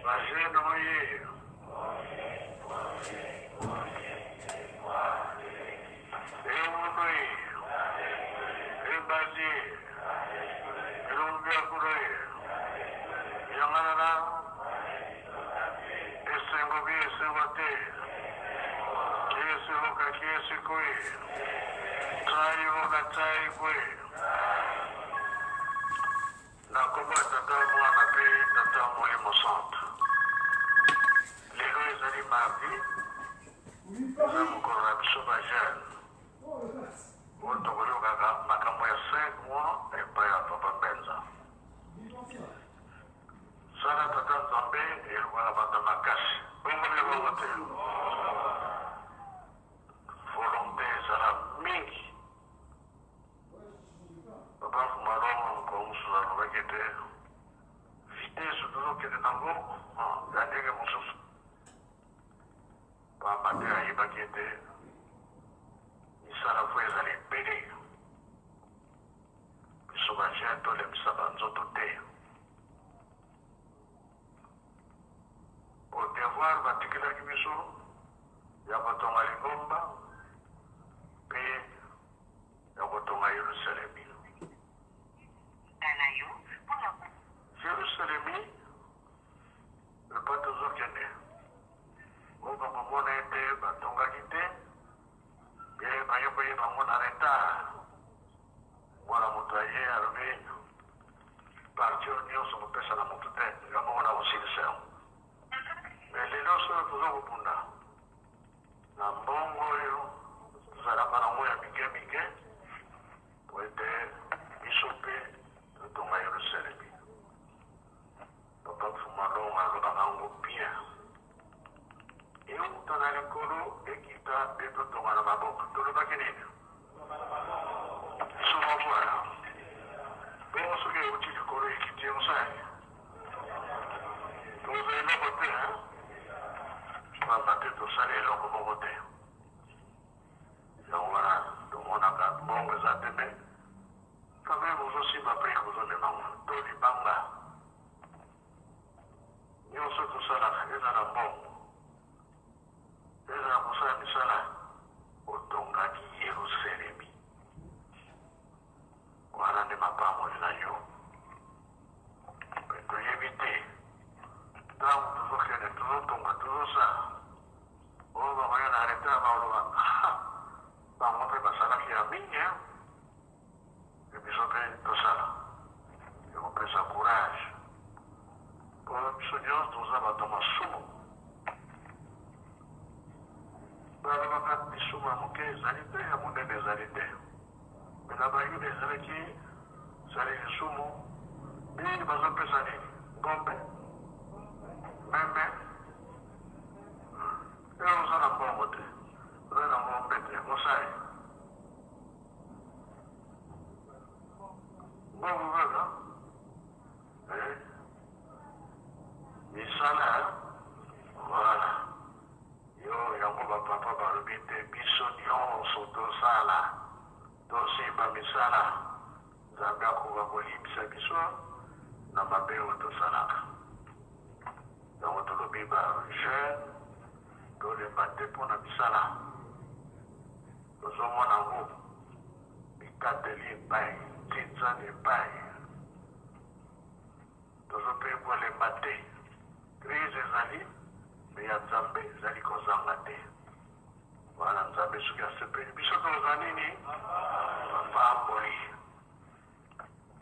Ba jeune oye. Ewuno ye. Ebazi. Elongi ya kulo ye. Yangana na. Esengo bi esengo te. Kiesi voka kiesi kwe. Tai voka tai kwe. Na kombo ya Tata, Mwana mpe Tata Molimo Santu. Lelo ezali mardi, eza mokolo na biso ba jeune oyo tokoyokaka makambo ya 5 mois epai ya Papa Mbenza. Sala Tata Nzambe elukaka bato makasi, bongo nde bongo te. Volonte ezala mingi. Papa Mfumalongo mokolo mosusu alobaki ete vitesse tozokende nango ya ndenge mosusu, pamba te ayebaki ete misala fo ezali ebele. Biso ba jeune tolembisa ba nzoto te. Po devoir batikelaki biso ya kotonga lingomba mpe ya kotonga Yelusalemi. Yelusalemi epai tozokende, oyo bakomona ete batongaki te, mpe baye koyeba yango na retard. Mwana moto aye alobi parti oyo nyonso kopesa na moto te, nga moko nakosilisa yango. Me lelo soki toza kobunda na mbongo oyo tozalaka nango ya mike mike po ete biso mpe totonga Yerusalemi. Papa Mfumalonga alobaka yango bien, euta na likolo ekita mpe totonga na maboko. Tolobaki nini? Biso moko bongo soki euti likolo ekiti osali toza eloko te, pamba te tosali eloko moko te. Yango wana tomonaka mbongo eza te, me quand même ozosimba brike ozomema ngo to libanga nyonso tosalaka eza na mbongo, eza na kosala misala. Otongaki Yerusalemi, wana nde mapamboli na yo. Mpe toyebi te ntango tozokende, tozotonga, tozosala, oyo bakoya na retard bakoloba, ah, bango mpe basalaki ya mingi, e biso mpe tosala. Ekopesa courage mpo biso nyonso toza bato masumu. Balobaka lisumu ya moke ezali te, ya monene ezali te. Me na Bayuda ezalaki ezali lisumu mingi. Bazopesa nini? Ngombe, meme. E oza na mbongo te, oza na ngombe te, osali mbongo kaka misala. Voilà, yo yango bapapa balobi te biso nyonso tosala, tosimba misala, Nzambe akoka kolimbisa biso na mabe oyo tosalaka. Yango tolobi ba jeune tolemba te mpo na misala. Tozomona yango bikateli epai ntinzani epai tozo mpe kolemba te. Crise ezali, me ya Nzambe ezali kozanga te. Wana Nzambe soki asepeli biso toza nini? Mapamboli.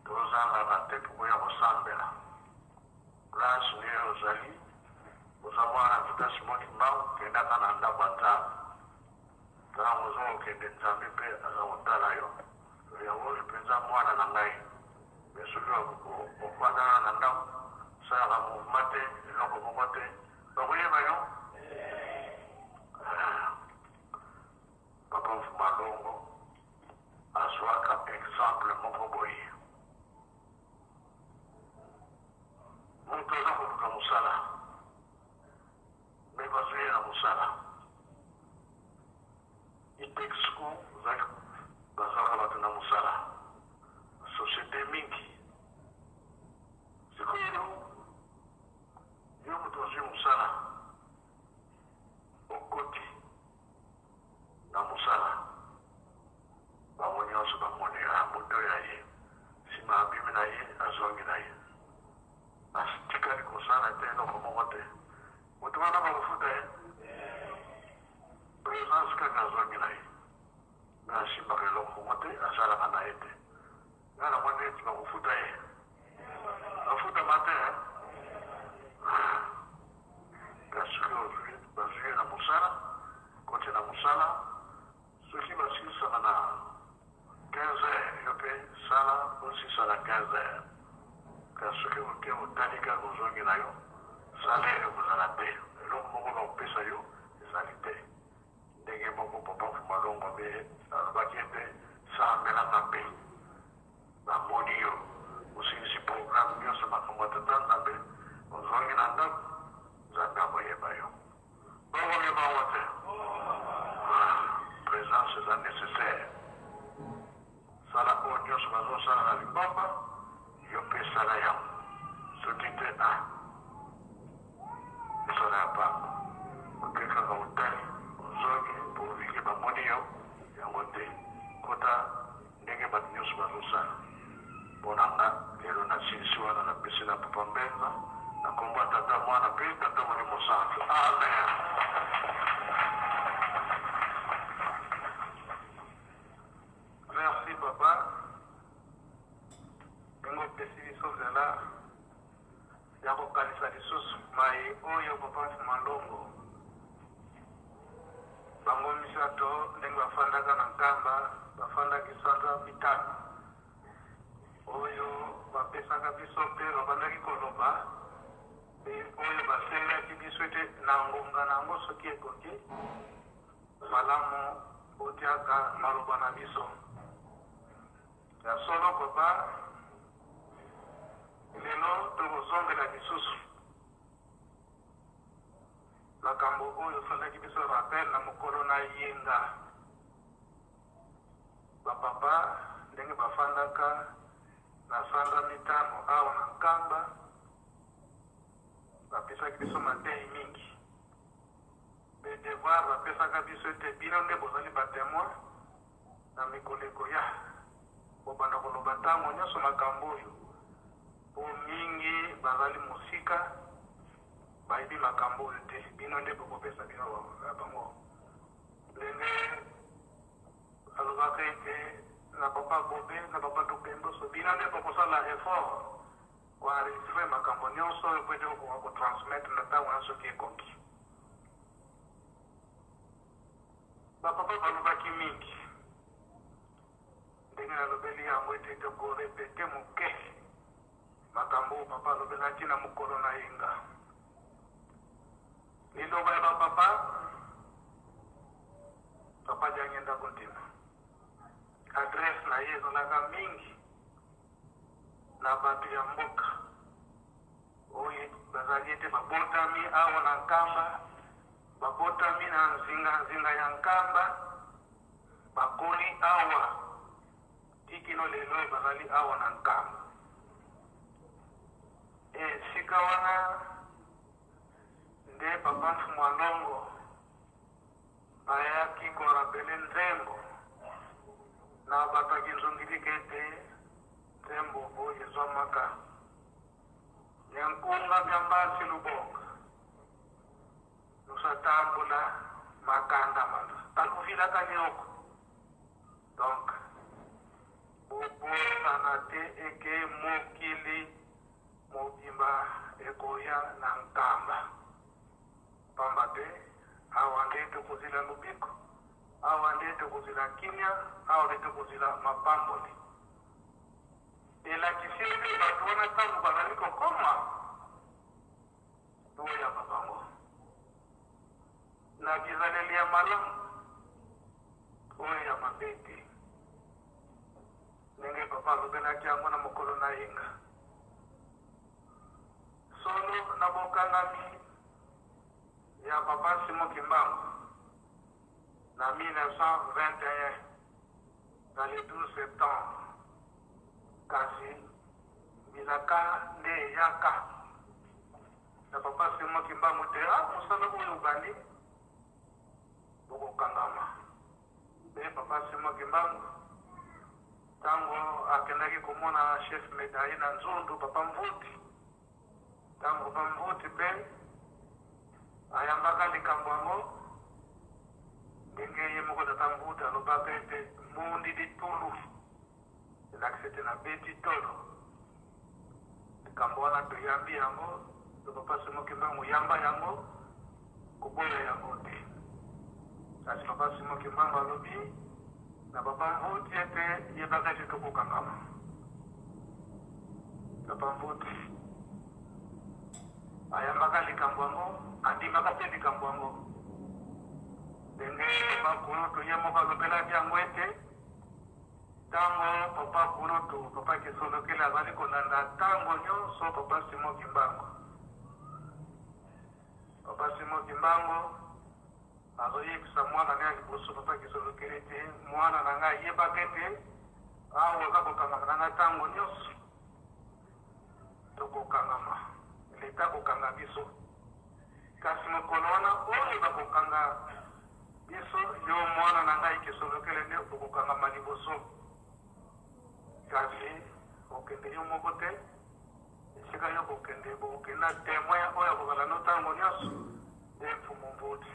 Tozangaka te mpo koya kosambela. Place oyo ozali, oza mwana Tata Simon Kimbangu, kendaka na ndako ya Nzambe. Ntango oza kokende, Nzambe mpe aza kotala yo. Yango oyo mpenza mwana na ngai. Me soki ofandaka na ndako, osalaka mouvement te, eloko moko te, bakoyeba yo. Papa Mfumalongo azwaka exemple moko boye. Moto aza koluka mosala, me bazwi ye na mosala. Itexco bazwaka bato na mosala, société mingi. Sikoyo yo moto makambo te, asalaka na ye te. Nga namoni neti bakofuta ye. Bafutama te, hein? Kasi soki ozwi, bazwi ye na mosala, koti na mosala, soki basilisaka na 15 heures, yo mpe sala osilisa na 15 heures. Kasi soki oke otali kaka ozongi na yo, salaire ekozala te. Eloko moko bakopesa yo ezali te. Ndenge moko Papa Mfumalongo mpe alobaki ete sambelaka mpe namoni yo osilisi programme nyonso makambo ya Tata Nzambe, ozongi na ndako, Nzambe akoyeba yo. Bongo mpe bongo te. Presence eza necessaire. Sala oyo nyonso bazosala na lingomba, yo mpe sala yango. Soki te, ah, misala ya pamba. Oke kaka otali, ozongi, mpo oliki bamoni yo, yango te. Kota ndenge bato nyonso bazosala. Mpo na nga, lelo nasilisi wana, napesi na Papa Mbenza, na kombo ya Tata, Mwana mpe Tata Molimo Santu. Amen. Merci papa ndenge opesi biso nzela ya kokanisa lisusu maye oyo papa Mfumalongo bango misato ndenge bafandaka na Nkamba, bafandaki sanza mitano oyo bapesaka biso mpe babandaki koloba mpe oyo basengaki biso ete na ngonga na yango soki ekoki Malamu botiaka maloba na biso. Ya solo papa, lelo tokozongela lisusu makambo oyo osalaki biso rappel na mokolo na yenga. Ba papa ndenge bafandaka na sanza mitano awa na Nkamba, bapesaki biso mateyi mingi. Mpe devoir bapesaka biso ete bino nde bozali ba temoins na mikolo ekoya, bobanda koloba ntango nyonso makambo oyo, mpo mingi bazali mosika, bayebi makambo oyo te. Bino nde bokopesa bino bango. Ndenge alobaka ete na papa Bobe na papa Tokemboso, bino nde bokosala effort ko enregistrer makambo nyonso oyo mpo ete okoka ko transmettre na ntango wana soki ekoki. Ba papa balobaki mingi, ndenge nalobeli yango ete toko repeter moke makambo oyo papa alobelaki na mokolo na yenga. Liloba ya ba papa, papa Diangienda Kuntima, adresse na ye ezalaka mingi na bato ya mboka oyo bazali ete babotami awa na Nkamba, babotami na nzinganzinga ya Nkamba, bakoli awa ti kino lelo oyo bazali awa na Nkamba. Esika wana nde Papa Mfumu Alongo bayaki korapele nzembo na bato ya Kinzungilika ete nzembo oyo ezwamaka Nyankunga Byambasi Lubonga Lusatambula Makanda Manda Taluvilaka Nyoko. Donc bobosana te eke mokili mobimba ekoya na Nkamba, pamba te awa nde tokozela lobiko, awa nde tokozela kimia, awa nde tokozela mapamboli. Elakisi ete bato wana ntango bazali kokoma, boyamba bango na bizaleli ya malamu, oyo ya mabe te, ndenge papa alobelaki yango na mokolo na yenga. Solo na bokangami ya papa Simon Kimbangu na 1921 na le 12 septembre, kasi bilaka nde eyaka na papa Simon Kimbangu te, ah, mosala oyo obandi bokokangama. Mpe papa Simon Kimbangu ntango akendaki komona chef medaille na Nzundu, papa Mvuti, ntango papa Mvuti mpe ayambaka likambo yango, ndenge ye moko tata Mvuti alobaka ete Mbundi litulu, elakisi ete nabeti tolo. Likambo wana toyambi yango, to Papa Simon Kimbangu yamba yango, koboya yango te. Kasi Papa Simon Kimbangu alobi na Papa Mvuti ete yebaka ete tokokangama. Papa Mvuti ayambaka likambo yango, andimaka mpe likambo yango. Ndenge Papa Kulutu ye moko alobelaki yango ete ntango Papa Kulutu, Papa Kisolokele azali kolanda ntango nyonso Papa Simon Kimbangu. Papa Simon Kimbangu azoyebisa mwana na ya liboso Papa Kisolokele ete mwana na ngai ayebaka ete awa oza kokangama na ngai ntango nyonso, tokokangama, leta akokanga biso. Kasi mokolo wana oyo bakokanga biso, yo mwana na ngai Kisolokele nde okokangama liboso. Kasi okende yo moko te, esika yo kokende, bokokende na temoin oyo akozala no ntango nyonso, nde Mfumu Mvuti.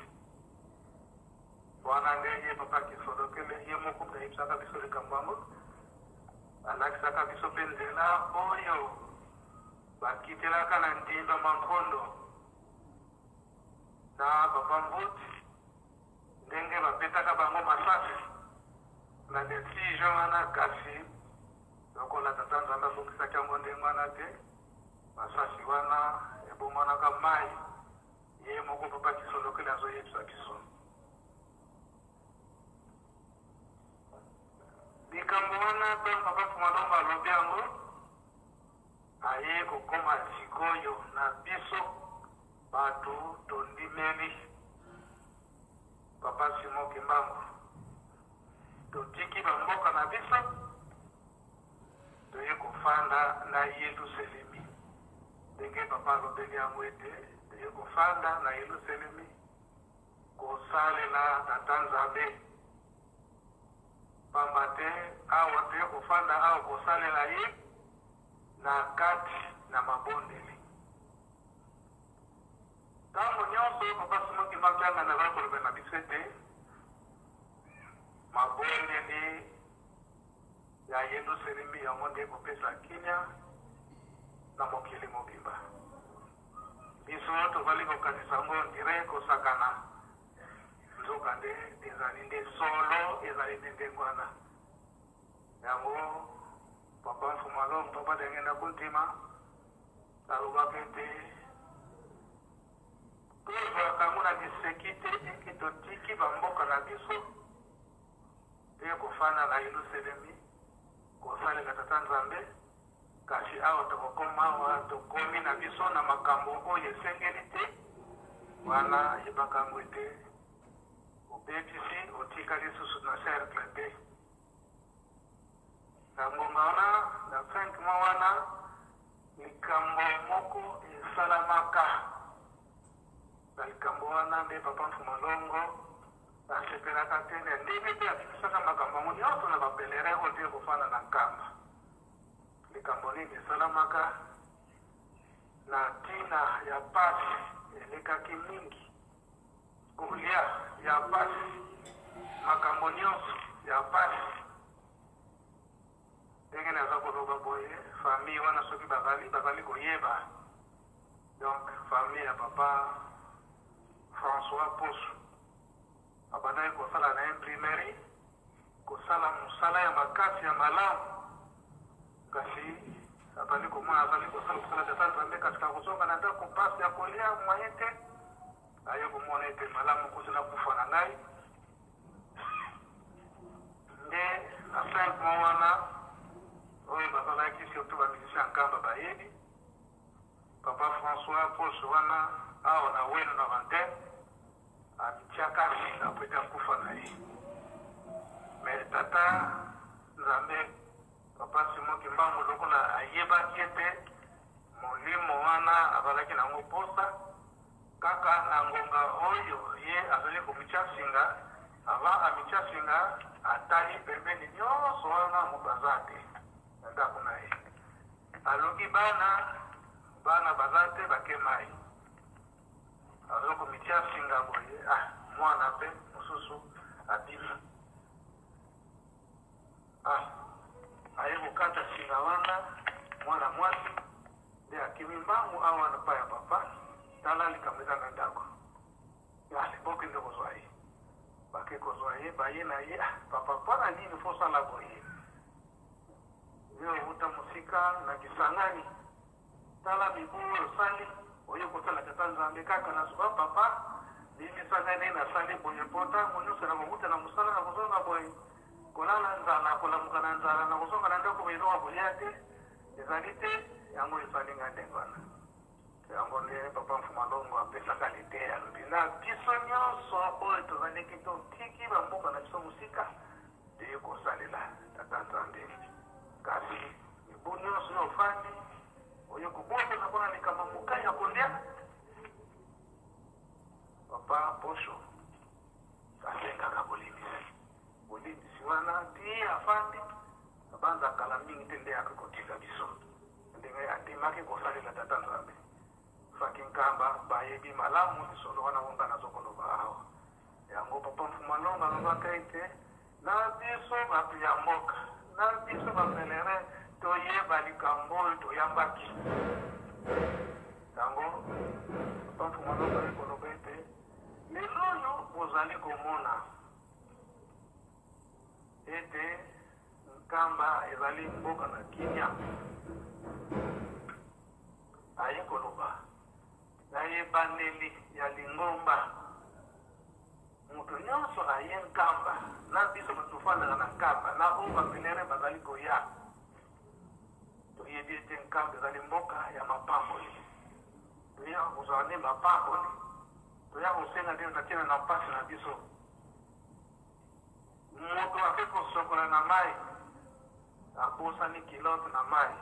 Wana nde ye Papa Kisolokele ye moko moto ayebisaka biso likambo yango, alakisaka biso mpe nzela oyo bakitelaka na Ndimba Mankondo na Papa Mvuti, ndenge babetaka bango masasi na le 6 juin wana. Kasi lokola Tata Nzambe abongisaki yango ndenge wana te, masasi wana ebongwanaka mai. Ye moko Papa Kisolokele azoyebisa biso likambo wana. Ntango Papa Fumalongo alobi yango, aye kokoma sikoyo na biso bato tondimeli Papa Simon Kimbangu, totiki bamboka na biso, toye kofanda na Yelusalemi. Ndenge Papa alobeli yango ete toye kofanda na Yelusalemi kosalela Tata Nzambe, pamba te awa toye kofanda awa kosalela ye na kati na mabondeli ntango nyonso. Papa Simon Kimbangu Kiangani azali koloba na biso ete mabondeli ya Yelusalemi yango nde ekopesa kimia na mokili mobimba. Biso tozali kokanisa yango ndire kosakana, nzoka nde ezali nde solo, ezali nde ndenge wana. Yango Papa Mfumalongo, Papa Dengenda Kuntima alobaka ete tozwaka yango na liseki te, eke totiki bamboka na biso mpe kofanda na Yelusalemi kosalela Tata Nzambe. Kasi awa tokokoma, awa tokomi na biso na makambo oyo esengeli te, wana yebaka yango ete obebisi, otikali lisusu na cercle te. Na ngonga wana, na 5 mois wana, likambo moko esalamaka. Na likambo wana nde Papa Mfumalongo asepelaka te na ndenge mpe abimisaka makambo yango nyonso na bapelerin oyo te kofanda na Nkamba. Likambo nini esalamaka na ntina ya pasi elekaki mingi, kolia ya pasi, makambo nyonso ya pasi. Ndenge naza koloba boye, famille wana soki bazali koyeba, donc famille ya Papa François Posu abandaki kosala na imprimerie, kosala mosala ya makasi ya malamu, kasi azali komona azali kosala mosala tata Nzambe, kasi na kozonga na ndako mpasi ya kolia moyen te. Aye komona ete malamu kozela kufa na ngai nde na 5 mois wana oyo bazalaki, surtout bamusicien ya Nkamba bayebi Papa François Poso wana awa na Weno na vingtaine, amitiaka singa po ete akufa na ye. Mais Tata Nzambe, Papa Simon Kimbangu, lokola ayebaki ete molimo wana azalaki nango posa, kaka na ngonga oyo ye azali komitia singa, avant amitia singa, atali pembeni nyonso wana, moto aza te na ndako na ye. Aluki bana, bana baza te, bake mai. Aza komitia singa boye, ah, mwana mpe mosusu abimi. Mwana wana, mwana mwasi nde akimi mbangu awa na pa ya papa, tala likambo eza na ndako. Ale, bokende kozwa ye. Bake kozwa ye, baye na ye, ah, papa, mpo na nini fo osala boye? Yo owuta mosika na Kisangani, tala mibu oyo osali, oye kosala tata Nzambe kaka na suka. Papa, limbisa ngai ndenge nasali boye, mpo ntango nyonso nakowuta na mosala nakozonga boye, kolala nzala, kolamuka na nzala, nakozonga na ndako boye, eloko ya kolia te ezali te, yango esali ngai ndenge wana. Yango nde papa Mfuma Longo apesaka liteya, alobi na biso nyonso oyo tozalaki totiki bamboka na biso mosika, toye kosalela tata Nzambe. Kasi mibu nyonso oyo ofandi, oye kobosana mpona likambo moke ya kolia. Papa Posho asengaka bolimbisi, bolimbisi wana ti afandi abanza kala mingi te nde akoki kotika biso ndenge andimaki kosalela tata Nzambe. Faki Nkamba bayebi malamu lisolo wana oyo nga nazokoloba awa. Yango papa Mfuma Longo alobaka ete na biso bato ya mboka, na biso ba pèlerin, toyeba likambo oyo toyambaki. Yango papa Mfuma Longo aye koloba ete lelo oyo bozali komona ete Nkamba ezali mboka na kimia. Aye koloba na ebandeli ya lingomba, moto nyonso aye Nkamba, na biso bato tofandaka na Nkamba, na oyo ba pèlerin bazali koya, toyebi ete Nkamba ezali mboka ya mapamboli. Toyaka kozwa nde mapamboli, toyaka kosenga nde na ntina na mpasi na biso. Moto ake kosokola na mai, abosani kilote na mai.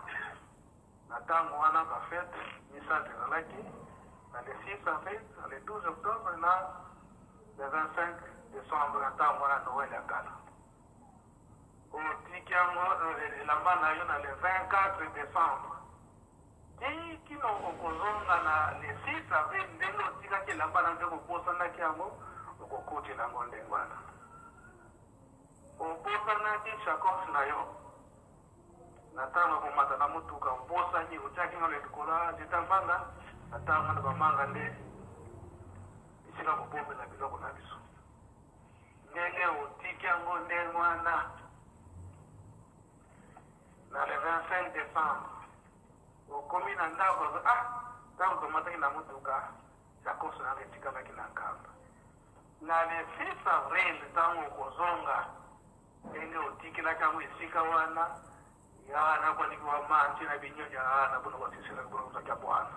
Na ntango wana ba fete misato ezalaki na le 6 avril, na le 12 octobre na le 25 décembre, na ntango wana Noël ya kala. Otiki yango elamba na yo na le 24 décembre, ti kino okozonga na le 6 avril, ndenge otikaki elamba na yo nde okobosanaki yango, okokotela yango ndenge wana. Obosanaki sacoche na yo na ntango ya komata na motuka, obosani, otiaki ngo na likolo ya nzete ya manga. Na ntango wana bamanga nde esika kobombela biloko na biso. Ndenge otiki yango ndenge wana na le 25 décembre, okomi na ndako, ah, ntango tomataki na motuka, sacoche nanga etikalaki na Nkamba. Na le 6 avril, ntango okozonga, ndenge otikelaki yango esika wana, ya nakwaliki wa manti na binyonya na buno basisela buno kuzaki bwana,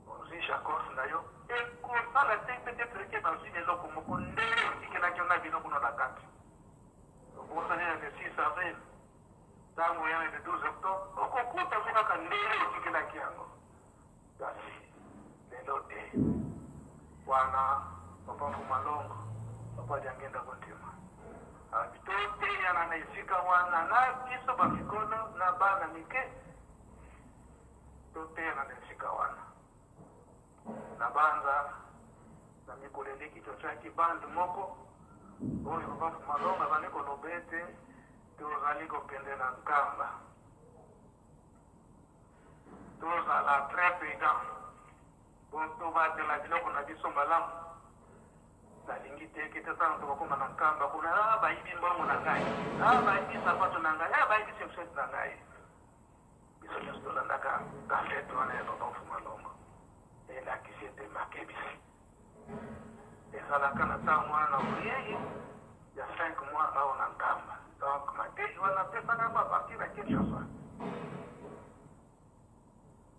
ozwi sacoche na yo, ekosala te peut-être ke bazwi eloko moko ndenge otikelaki yo na biloko no na kati. Obosani na le 6 avril, ntango oya na le 12 octobre, okokuta ngo kaka ndenge otikelaki yango. Kasi lelo te wana papa Mfuma Longo, papa Diangenda Kondima alobi toteyana na esika wana, na biso bamikolo na bana mike, toteyana na esika wana. Na banza na mikolo eleki totiaki bande moko oyo papa Mfuma Longo azali koloba ete tozali kokende na Nkamba, tozala très prudent po tobatela biloko na biso malamu. Nalingi te eke tosala tokokoma na Nkamba kuna, ah, bayibi mbongo na ngai, ah, bayibi sapato na ngai, ah, bayibi chaussette na ngai. Biso nyonso tolandaka kasete wana ya papa Mfuma Longo, elakisi ete makebisi ezalaka na ntango wana na boyei ya 5 mois awa na Nkamba. Donc mateyi wana apesaka yango à partir ya Kinshasa.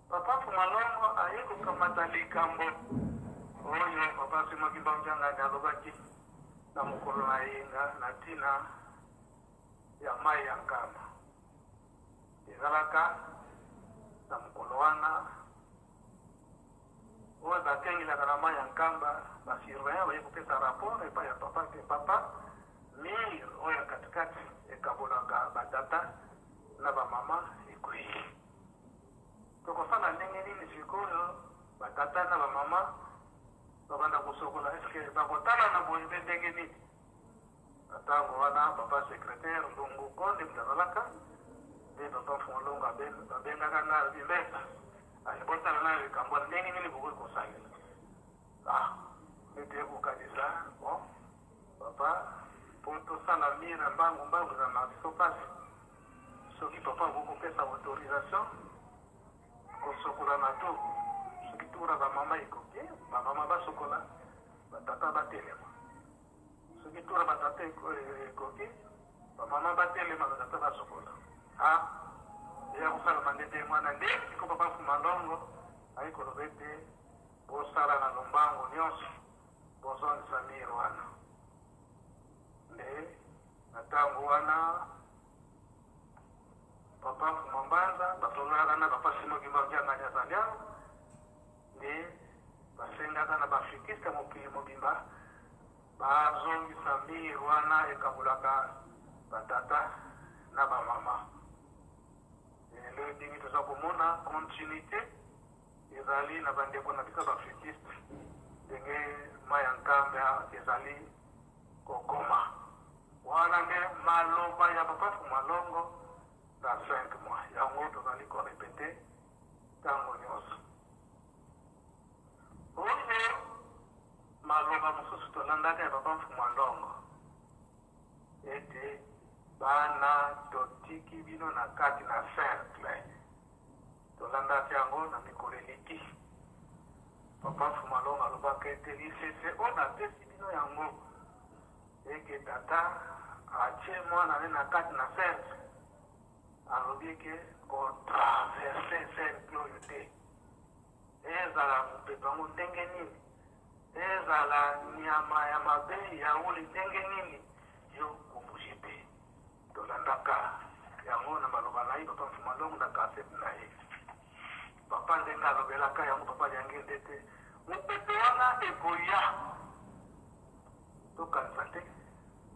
Papa Mfuma Longo aye kokamata likambo oyo papa Simon Kimbangu Kiangani alobaki na mokolo na yenga na ntina ya mai ya Nkamba. Ezalaka na mokolo wana oyo bakengelaka na mai ya Nkamba, basurveillant baye kopesa rapport epai ya papa te, papa, mur oyo ya katikati ekabolaka batata na bamama ekwei. Tokosala ndenge nini sikoyo? Batata na bamama babanda kosokola, eske bakotala na boye mpe ndenge nini? Na ntango wana papa secrétaire Lungu Konde moto azalaka nde papa Mfumu Longo abengaka nga, alobi mbesa ale botala na likambo wana ndenge nini bokoki kosalela. Ah, nde toye kokanisa bon papa mpo tosala mire mbangu mbangu ezala na biso mpasi soki papa akoki kopesa autorisation kosokola na to soki tura bamama ekoki bamama basokola batata batelema soki tura batata ekoki bamama batelema batata basokola a eya kosalama nde ndenge wana nde siko papa Fumalongo ayi koloba ete bosala na lombango nyonso bozongisa mire wana nde na ntango wana papa Mfuma Mbanza basololaka na papa Simon Kimbangu Kiangani azali awa nde basengaka na baafrikiste ya mokili mobimba bazongisa mire wana ekabulaka batata na bamama. Lelo ndenge toza komona continuité ezali na bandeko na biso baafrikiste ndenge mai ya Nkamba ezali kokoma wana nde maloba ya papa Fumalongo na 5 mois yango tozali korepete ntango nyonso. Oyo maloba mosusu tolandaka ya papa Mfumalongo ete bana totiki bino na kati na cercle tolandaki yango na mikolo eleki. Papa Mfumalongo alobaka ete lisese oyo napesi bino yango eke tata atie mwana ne na kati na cercle alobi eke kotraverse cercle oyo te ezala mopepe yango ndenge nini ezala nyama ya mabe yauli ndenge nini yo kobouge te. Tolandaka yango na maloba na ye papa Mfumalongo na kasete na ye papa ndenge alobelaka yango papa Yange nde te mopepe wana ekoya tokanisa te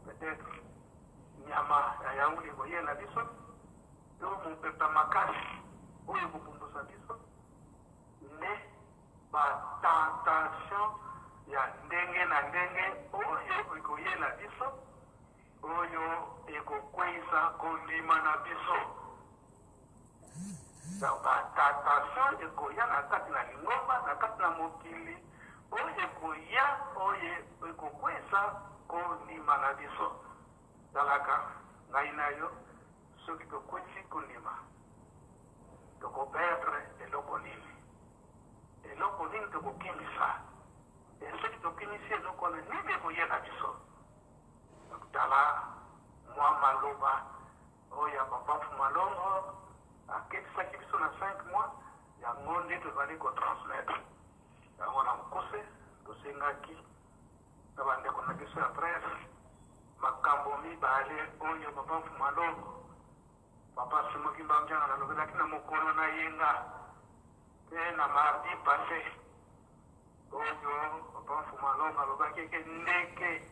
peut-être nyama ya yauli ekoyela biso to mopepe makasi oyo ekobumbusa biso nde batentation ya ndenge na ndenge oyo ekoyela biso oyo ekokweyisa kondima na biso. Donc batentation ekoya na kati na lingomba na kati na mokili oyo ekoya oyo ekokweyisa kondima na biso. Talaka ngai na yo soki tokwesi kondima tokoperdre eloko nini eloko nini tokokimisa e soki tokimisi eloko wana nini ekoyela biso. Tala mwa maloba oyo ya papa Mfumalongo akebisaki biso na 5 mois yango nde tozali kotransmettre yango na mokuse. Tosengaki na bandeko na biso ya presse makambo mibale oyo papa Mfumalongo papa Simon Kimbangu Kiangani alobelaki na mokolo na yenga mpe na mardi passé oyo papa Mfumalongo alobaki eke ndeke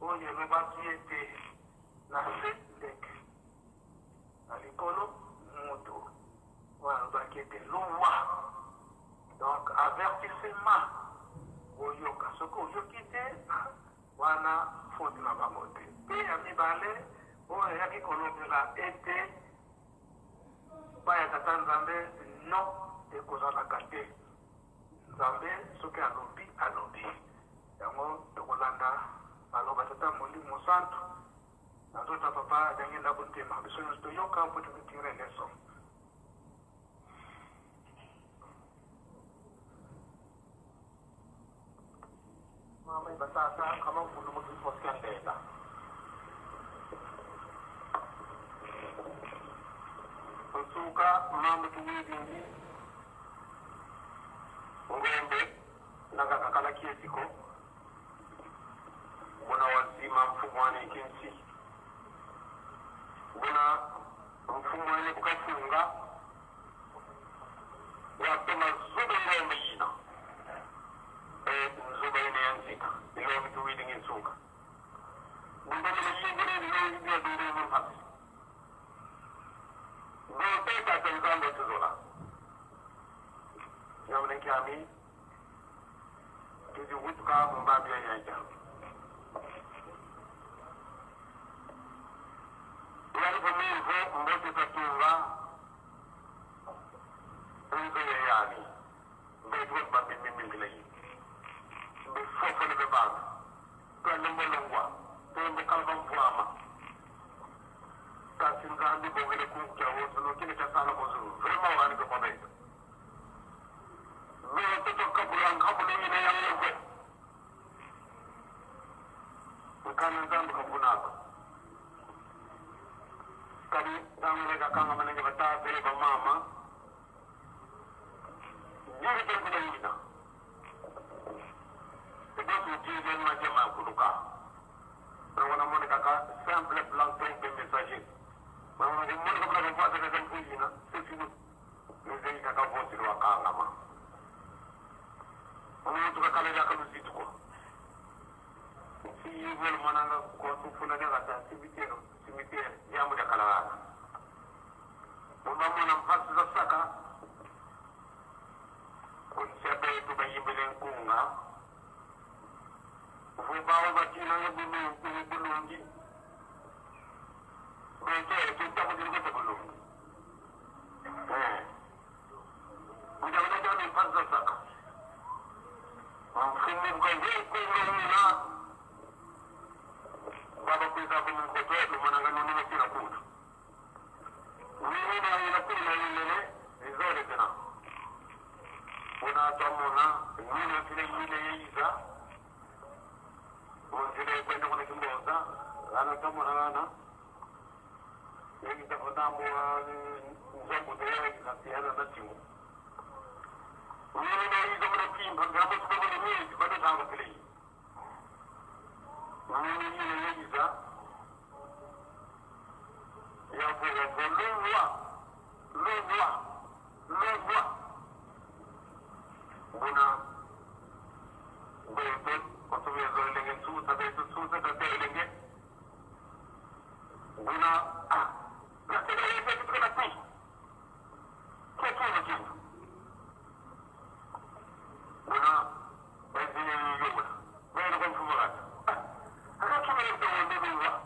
oyo elobaki ete na se ndeke na likolo moto oyo alobaki ete luwa. Donc avertissement oyoka soki oyoki te wana faute na bango te. Mpe ya mibale oyo ayaki kolobela ete baya tata Nzambe no ekozalaka te. Nzambe soki alobi alobi yango tokolanda maloba tata Molimo Santu na nzoto ya papa ndenge ndako ntema biso nyonso toyoka mpo totire leçon. Mama ibatata kama mvulu mukifoskendela osuka mambo tuwidindi ngombe nakakakala kiesiko muna wazima mfumu wane kinsi muna mfumu wane kukafunga watoma zube ngombe yina nzuba ine yanzika ilobi tuwidi nginsuka bundamile yingire loyi dure murfasi do ta tanzambe tuzola yamne kyami tuji wutuka mumbabiya yaja. Mbote tatumba nzo ya yani betu bambi mimingile befofole be bantu twende mbolongwa twende kalaba mvwama kasi Nzambi bongele kukya wozu nokine kyasala bozulu vraiment wani ko pabeto beto tokabula nkabule ine yangwe nkana Nzambi kavunaka kadi tangule kakanga manenge batate ba mama jiri tengule ina ebetu jiri majema kuluka wana mone kaka simple planton de messager wana mone kaka voix de kaka c'est fini nzei kaka vosi wa kanga ma muntu kakale kaka lusituko si yivol mananga ko tufuna ne kata cimetière cimetière yamu da kalala mama mona mpasi za saka kunsebe tubayimbele nkunga vubawo batina bulungi bulungi bete tutakudilikote bulungi eh mujawuda ni mpasi za saka mfumu kazekuluna baba kuiza kumukototo mwananga nunime kila kutu mimi na ila kuna ile zizole tena unatamona mimi vile ile yiza unzile kwenda kuna kimboza ana tamona ana yinda kotambo nzambo de kasiana na timu mimi na yiza kuna kimba ngabo tukabone miezi bado tanga kile mimi ile yiza ya luwa luwa luwa buna bete otumia zolenge susa betu susa tatelenge buna ah naselenge kitu pi ketu kitu buna bezini yola bene kwa mfumo wake akatumia mtu luwa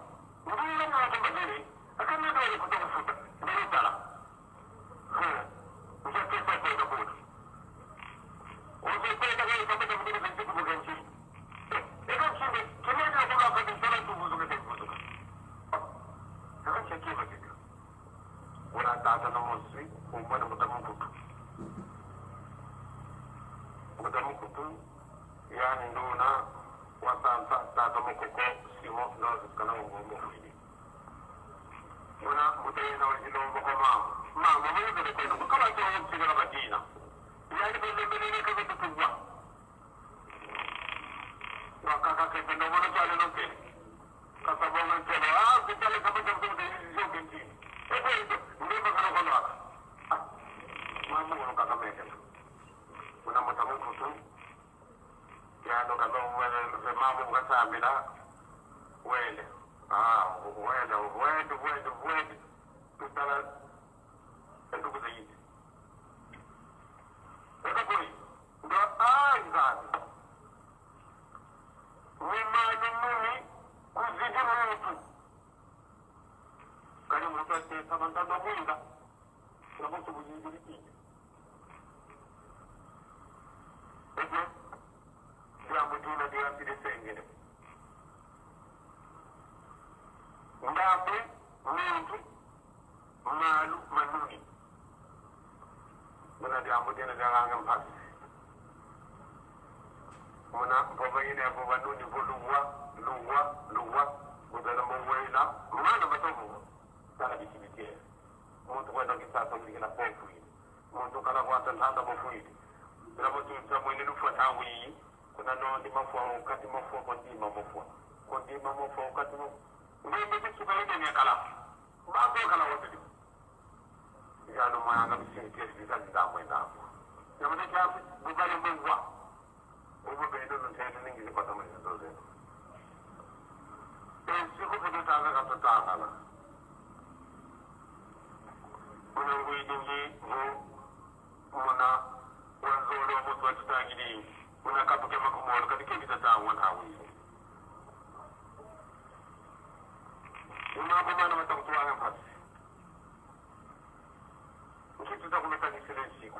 ndiyo mtu mbadili akamwenda kutokufuta ndio tala njapesa kwenda kule uzopenda kwa sababu mimi ndio kubugenchi eka chinde kimeza kwa kwa sana tubuzuke tubuzuke eka cheki bakika una tata no moswi umwana mutamukutu mutamukutu yani nduna wasansa tata mukoko simo no kana ngombo fili una mutayena wajilombo kwa mama mama mwenye kwenda kama tu msigala badina yani bende bende kama tutugwa wakaka kependo mono chale no ke kasabonga chale ah kitale kama tu tu zo kenchi epo ndimba kana kono aka mama wono kaka mekela una mutamukutu yando kama wele mama ukasambila wele ah wele wele wele wele tutala ndugu zaidi eka koi ndo ah nzazi mimani mimi kuzidi muntu kali muntu atesa bantano mwinga naboso buzidi eke jambo dina diaside sengene ndambe muntu malu manuni muna jambo dina diaranga mpasi muna boba ine boba nuni bo luwa luwa luwa bozala mowela mwana batobo tala bisimitiere muntu kwenda kisasa mulikela pofuile muntu kala kwata ntanda bofuile bila botuta mwene lufua tangu iyi kuna nondi mafua ukati mafua kondima mafua kondima mafua ukati mafua ndimbe bisuka ine kala bazo kala wote yalo mwana bisimitiere bizazi ndamwe ndamwe yamane kyambi bubale mbuwa ubu beno ntete ningize kwata mwizo zenu siku kutotanga katotangala muna ngwidingi vo muna wanzolo omuntu watutangili muna kapuke makumolo kati kebita tangwa ntawile umako mana matakutwanga mpasi Tutakulutanisile nsiku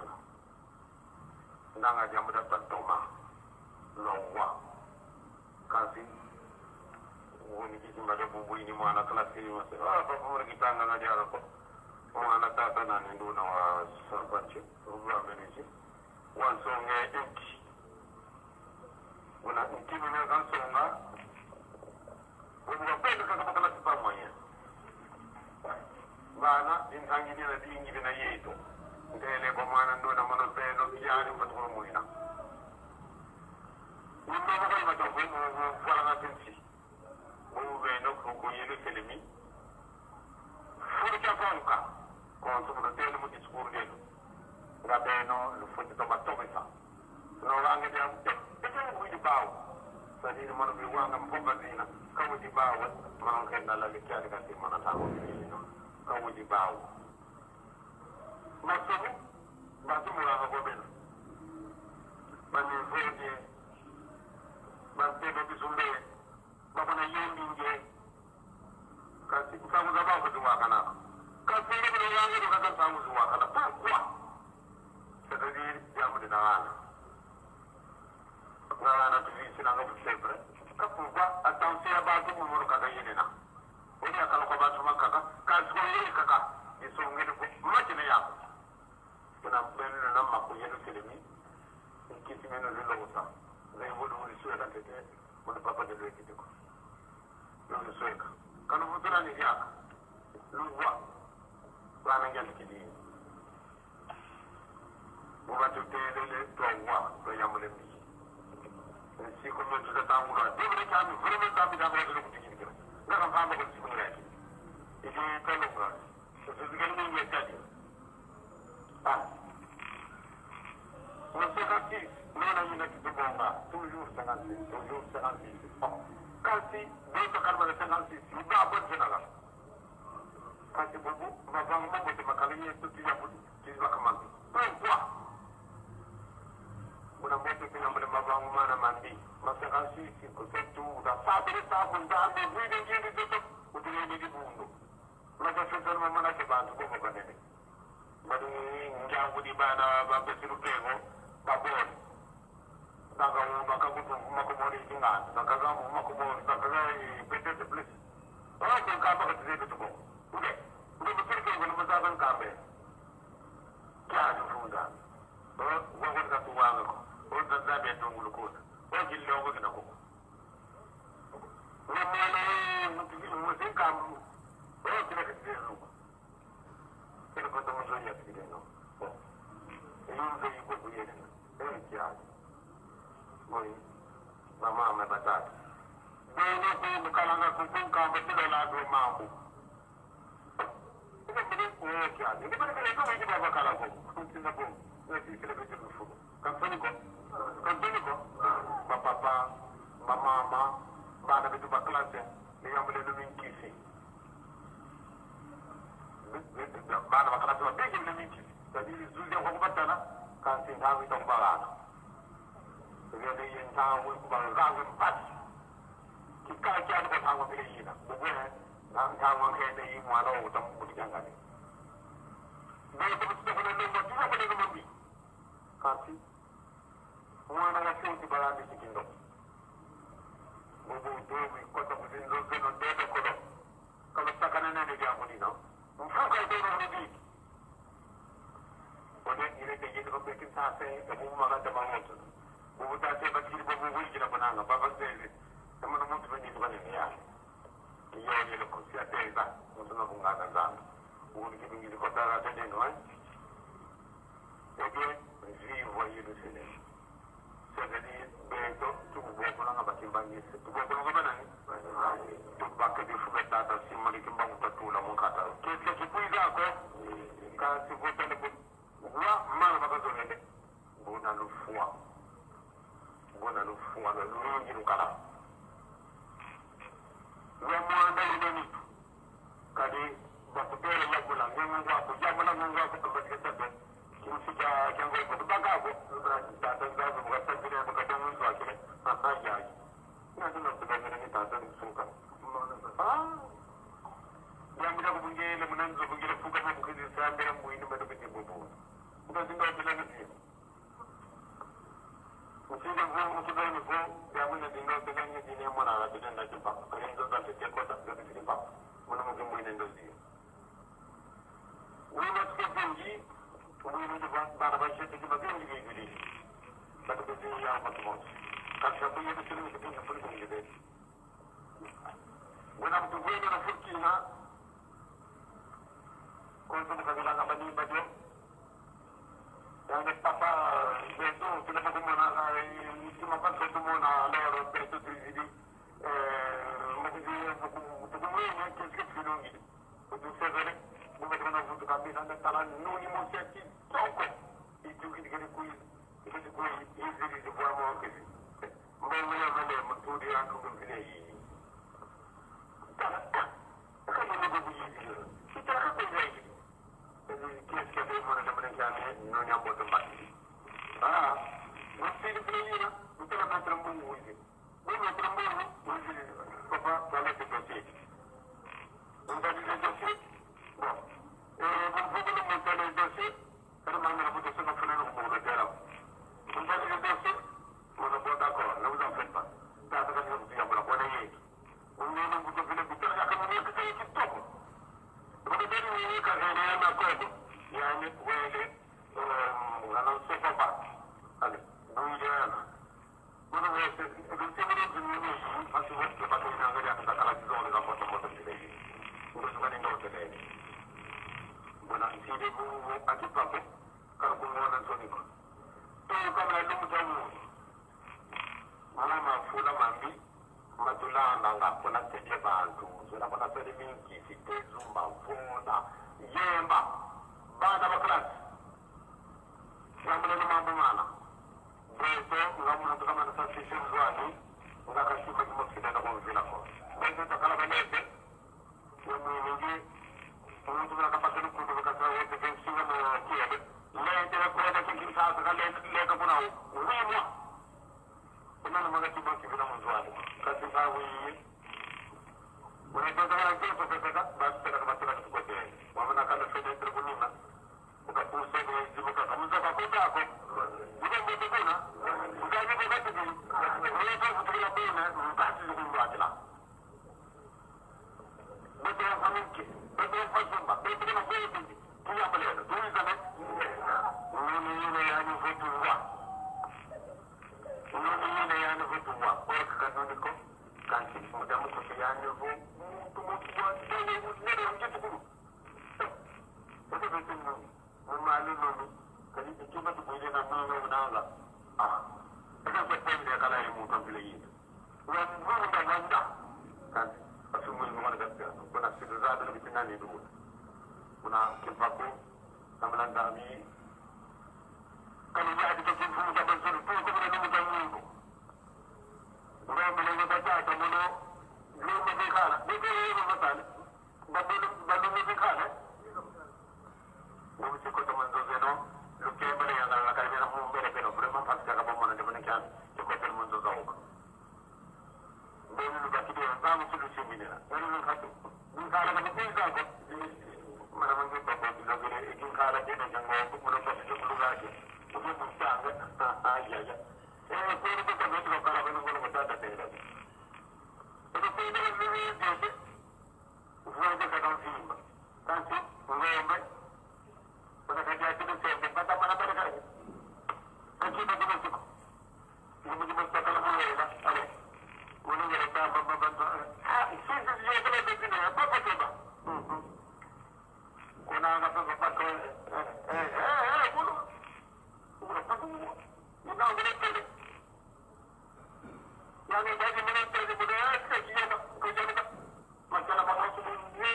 ndanga jamuda tantoma longwa kasi woni kisimba de bubuini mwana klasi mase ah papa mwana kitanga ngajara ko mwana tata nani nduna wa sarpanch rubameneji wansonge enki una nkimi na kansonga bubuka kwenda kaka klasi pamoja bana intangilira bingi bina yetu ndele kwa mwana ndona mano peno kijani mfatukuru muina nimama kwa matofu mfwala ngatensi bubeno kuyelu selemi furca fonka konso muno tele mu discours delu nga beno lu futi to matomisa no range de am te te ko di bawo c'est-à-dire mano bi wanga mpoba zina kawo di bawo mano kenna la li kyali kasi mana tango ni kawo di bawo masomu basumula ngobena banivoje bantebe bisumbe babona yembi nje kasi nsangu za bako ziwakana kasi ngibino yange kaka nsangu ziwakana. Pourquoi? C'est-à-dire yamude nangana nangana tuvisina nga busebre ka pourquoi attention ya bantu mumunu kaka yenena oni akala kwa bantu makaka kasi ko yeye kaka isongene ko makine yako kuna benu na makuyeru selemi nkisi meno lilota ngai bodo ulisweka tete mono papa de lwekitiko lulisweka kanu futura ni yaka lugwa bana ngali kidini bubatu telele towa to yamule mbi siko mo tuta tangula debre kami vraiment tabi da ko ko tikini ngaka famba ko siko ngaki idi tolo nga so zigani mo ngeti ah on 56 nona yina kitubonga toujours 56 toujours 56 bon kasi doto karma 56 uba bon senala kasi bubu mabangu mambo te makali yetu tija tija kamandi. Pourquoi una moto pina mbele mabangu mana mandi ma 56 ko setu da sabere sabu ndambe vide ngindi toto utiyende dibundo maka sesana mamana ke bantu bobo kanene badu njangu di bana ba besiru kego baboni daga uno kakutu makomori ingana daga makomori daga petete please oh ko kamba ko tsebe to ko uke uke besiru kego no mazaban kambe kya funda o wa ko ka tuwanga ko o zanzabe tongulu ko o gillongo kina ko no mwana mutigi musinka o kina kitiru kina ko to muzoya kideno bon yunze yuko kuyena eh kya boy mama me batata beno ko mukalanga kukunka batila la do mambu ko kya ni ko ko ko ko kala ko kuntina ko ni kile ko fu kampani ko kampani ko ba papa ba mama ba na bitu ba classe ni yambule no min kisi ba na ba classe ba bege no min kisi c'est-à-dire zuzi ko ko batana kan sin ha wi to balana ngene yen ta wi ko ba ga wi pat ki ka ki ko ta ko be yina bo be na ta wa ke ne yi mo ala o ta mo di janga ne be ko to ko ne mo ti ko ne mo bi kasi mwana wa shoti balandi sikindo bobo dobi kota kuzinzo zeno debe kodo kama sakana nene jambo nino mfuka idoro rubi one ile ke ko bekin tase e bu maga da mawoto bubu tase bakiri bubu wiji na bonanga baba zeze kama no muntu bani bani ya iyo ile ko sia teza muntu no bungana zana ubu kibingi ko tara tende no eh bien vivre le Seigneur. C'est-à-dire beto tububokolanga bakimbangisi tububokolanga banani tubake bifume tata simoni kimbangu tatula munkata kese kipuizako kasi votele wa mana bakazolele bona lufua lulungi lukala lwamwanda lunenitu kadi bakutele yakula ngungu ako jamula ngungu ako kabatikesebe kimsika kyango kubagako tata zazo bukasabire bukadongo akile ahayayi nazino kubagere ni tata nsuka ah Yambira kubungele munanzo bungele fuka mabukizisambira mwini madokujibubuna. Ukazinga upelani zini. Usile mvu mutudani vu yamune dinga upelani dini ya mwana ala na chupa. Karenzo za tekota zote zilipa. Mwana muke mwini ndoziyo. Wina tukezengi wina bana bashete kibazengi bibili. Batukezengi yao matumoto. Kasha kuye kuchulu mkutinga fuli kumjibeti. Wina mtugwenya na fukina kwanza mukagulanga manimba jo yani papa beto tunapokumona mtima paso tumona loro beto tuizidi mukuzi tukumwene keske filongi utusevele bumetona vutu kabisa ndetala nuni mosia kitoko ituki dikene kui ikiti kui izili zibwa mo kesi mbongo ya male mutudi yangu vile hii tala kama ndugu kujizili itaka kuzaidi qu'est-ce que vous voulez me dire non ya moto mbaki ah musili vile utala matra mbungu hivi wewe matra mbungu hivi papa wala te dossier on va dire dossier bon et vous pouvez me montrer le dossier kana mama na buto sema fulani ko mo dera on va dire dossier on a bon d'accord ne vous en faites pas ta ta ka ni ya bora bona yeki on ne buto vile buto ya kama ni kitoko yani wele anansofa ba ale buyana Bueno, mana mafula mambi matulanda nga kuna tete bantu zona kuna tete mingi sitezumba vunda yemba bana ba class ngamula mambo mana beto ngamula kama na safishe mzwani ngakashuka kimofina na kumvila ko beto takala balete wemwingi umuntu nakapata lukundo bakasa wote kensinga mo kiebe lete kwenda kinshasa ka leka kuna wimwa unana maga kibaki vina mzwani kasi sawi unatoka na kesho pesa basi tena kama tena tukote wamana kana fede tribunina ukapuse ni zibuka kamuza kwa ko Bukan betul kuna, bukan ni bukan tu. Mereka betul betul mbati zikumbatila. Betul famiki, betul fasumba, betul na kweli. Tuya balena, tuya zame. Nini yule yani vutuwa. Nini yule yani vutuwa. Weka kanuni ko kanti mudamu ko yani vu mutu mutu wa nene nene mjitu kulu. Betul betul nuni. Mumali nuni. Kali ikiba tukuile na mimi unanga. Ah. Eka septembre kala ya mutu vile yini. Wanda wanda. Kanti asumu ni mwana kapia. Kuna siku za bila kitinani du. Kuna kipaku kamlanda mi kali ya kita kifumu cha bazuri tu kwa nini mtu mungu. Ndio mwenye batata muno ndio mekala. Ndio hiyo batata. Babu babu mekala. Ndio kota manzozeno lukembele ya na karibia mumbere pero vraiment parce que akabo mona ndemone kyan ko tel munzo zaoka. Mbele lubakide bamu sulu chiminera. Wani nkatu. Nkala ba kuza ko mara mangi babo bilogere ikin kala dena jango ko muno ko ko lugake. Ubu mutanga ah ya ya. Eh ko ko ko ko kala ko ko ko tata tera. Ko ko ko ni ni Vuoi che non film. Tanto ngombe Una kaja itu sembe pata mana pada kare. Kaki bagi masuk. Ibu ibu sakala mulai ale. Muna ngere ta ba ba ba. Ah, si si si ya kala begini apa apa coba. Kuna ngapa ngapa ko eh eh eh kulo. Kulo pa kulo. Una ngere tele. Yang bagi mana tele budaya kaki ya ko jana. Masalah ba ko ni.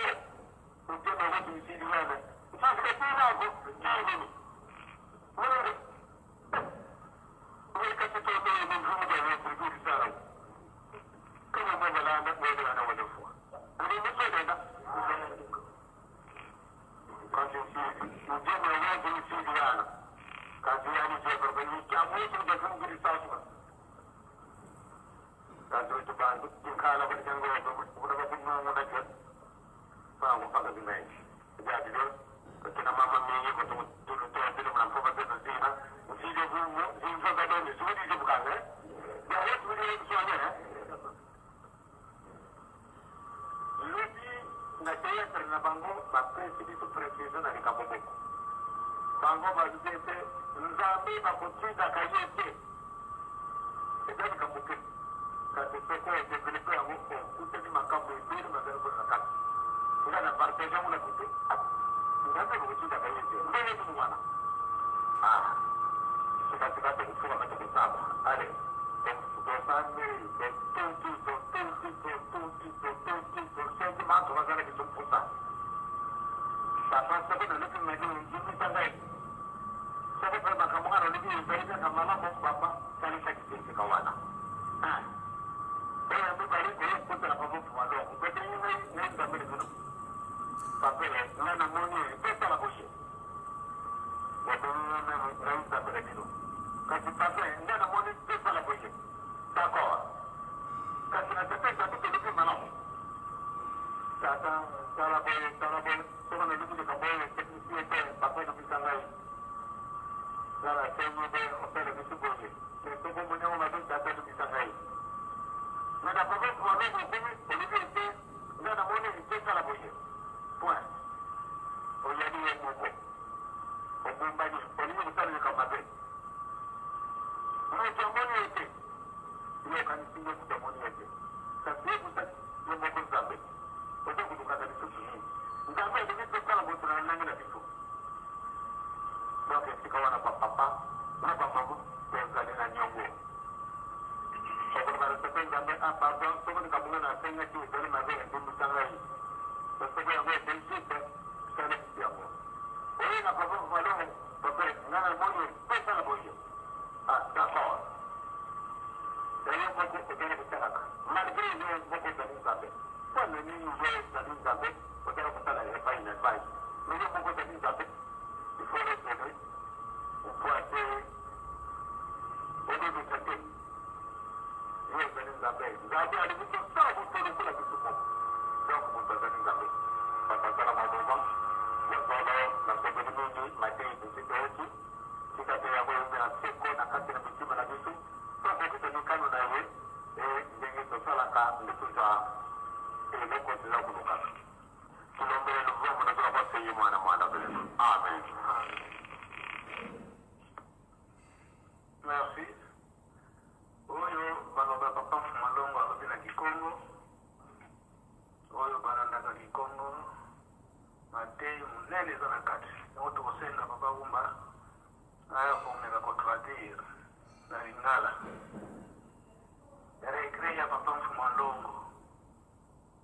Ujian ba ko si di mana. Sasa kena ko kini. Mana mereka sesuatu yang menghukum yang berguru sarau. Kama mwana mwana walofua. Uli msodenda. Kazi ujema wazi msidiana. Kazi yani je berbeni kamu sudah kunguri sasu. Kazi itu bantu tingkala berjanggo berbuat bunga na Pangokupanga zimenechi jadile tena mama mingi kutulutoa zile mna mpopa zetu zina zile zimvo zadoni zikuti zibukanga yawo zikuti kusone lobi na théâtre na bango bapesi biso précision na likambo moko. Bango balobi ete Nzambe bakotindaka ye te, eza likambo te, kasi soki odévelopper yango, okutani makambo ebele mazali kuna na kati. Nga na partage yango na butu, Nzambe bakotindaka ye te, ndenge nini wana? Sikasika tokofukama, tokosamba. Ale, tosambeli, totuti, totuti, totuti, totuti, tosengi bantu bazala biso mposa. Papa, soki nalobi mabe, ondimisa ngai. Soki mpe makambo nga nalobi ezali kaka malamu, papa, salisaki te esika wana. Oyo mibale oyo kokotela papa Malongo babengi ngai ngai Nzambe na bino. Papa, ngai namoni tosala boye, babengi ngai nani? Ngai Nzambe na bino. Kasi papa, ngai namoni tosala boye, d'accord, kasi na tata Nzambe tolobi malamu. Tata, tala boye, tala boye, soki nalobi likambo oyo technicien ete papa elobisa ngai, nga nasengi be osala biso boye, mais soki omoni yango mabe, tata elobisa ngai. Mais na papa Malongo okomi olobi ete nga namoni tosala boye, point. Oyali ye moko, obumbani, olingi kosala likambo mabe, moto amoni ye te. Yo okanisi nde moto amoni ye te, kasi ye kuta ye moko Nzambe. Oza kolukaka lisusu nini? Nzambe alingi tosala moto na ndenge na biso. Donc esika wana, bapapa na bamama, tozali na niongo. Okoloba na tata Nzambe: "Ah, pardon, soki likambo nga nasengaki ezali mabe, elimbisa ngai. Soki yango ezali juste, salisi yango." Oye na papa Malongo: "Papa, nga namoni tosala boye." "Ah, d'accord." Yo moko ozali kosalaka malgré yo moko ozali Nzambe. Mpona nini yo ozali Nzambe, ozali kosala epai na epai, mais yo moko ozali Nzambe? Il faut raisonner po ate olobisa te yo ozali Nzambe. Nzambe alingi tosala moto lokola biso moko. Donc moto azali Nzambe. Bato azala maboma ya solo. Nasepeli mingi matei bisi toyoki. Tika te yango eumela seko na kati na mitima na biso, tokokisa mikano na ye e ndenge tosalaka nde tozwa eloko toza kolukaka. Tulombele luvombo nazola kwaseye mwana mwana belema. Amen. Merci. Oyo baloba papa Fumalongo alobi na Kikongo, oyo balandaka Kikongo, mateyi monene eza na kati. Yango tokosenga papa Wumba aya komeka kotraduire na lingala regret ya papa Mfumalongo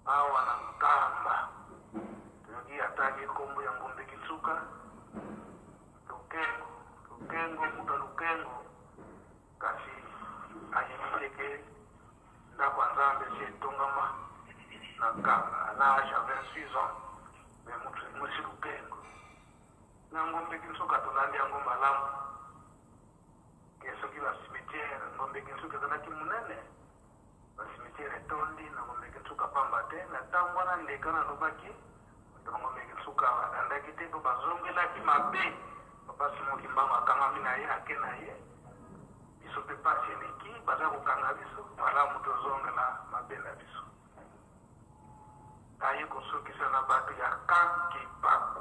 awa na Nkamba. Toyoki atangi nkombo ya Ngombe Kitsuka Lukengo, Lukengo, moto ya Lukengo, kasi ayebi te ke ndako ya Nzambe esi etongama na Nkamba à l'âge ya 26 ans. Mais moto mosi Lukengo na Ngombe Kinsuka, tolandi yango malamu ke soki bacimetière Ngombe Kinsuka ezalaki monene, bacimetière etondi na Ngombe Kinsuka pamba te. Na ntango wana ndeka nalobaki, bato na Ngombe Kinsuka balandaki te mpo bazongelaki mabe. Papa Simon Kimbangu akangami na ye, ake na ye. Biso mpe pasi eleki, baza kokanga biso. Malamu tozongela mabe na biso. Aye kosukisa na bato ya Kankipaku.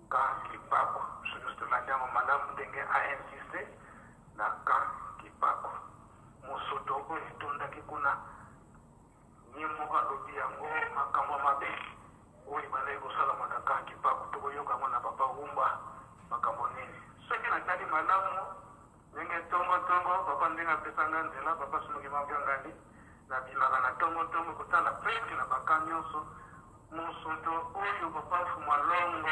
Kankipaku, biso nyonso tolandi yango malamu ndenge ainsiste na Kankipaku, mosoto oyo etondaki kuna. Ye moko alobi yango, makambo ya mabe oyo ebandaki kosalama na Kankipaku. Tokoyoka yango na papa Wumba makambo nini. Soki natali malamu ndenge tongotongo papa ndenge apesanga nzela, papa Simoki Mabiangani, nabimaka na tongotongo kotala presque na baka nyonso mosoto oyo papa Fuma Longo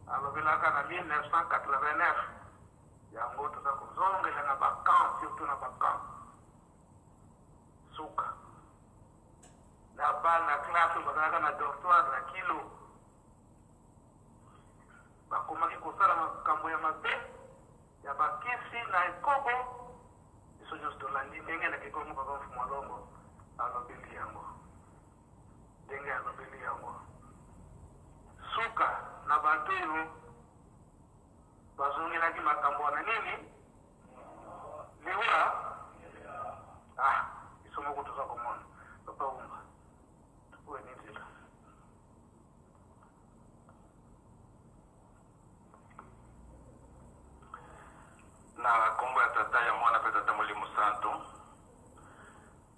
alobelaka na 1989. Yango toza kozongela na bacamp, surtout na bacamp suka na bana classe oyo bazalaka na dortoir na kilo, bakomaki kosala makambo ya mabe ya bakisi na ekobo. Biso nyonso tolandi ndenge na kikongo papa Mfumu Alongo alobeli yango. Ndenge alobeli yango. Suka na bato oyo bazongelaki makambo wana nini? Liwa. Ah, biso moko toza komona. Papa Wumba, oyo ni nzela. Na nkombo ya Tata, ya Mwana mpe Tata Molimo Santu,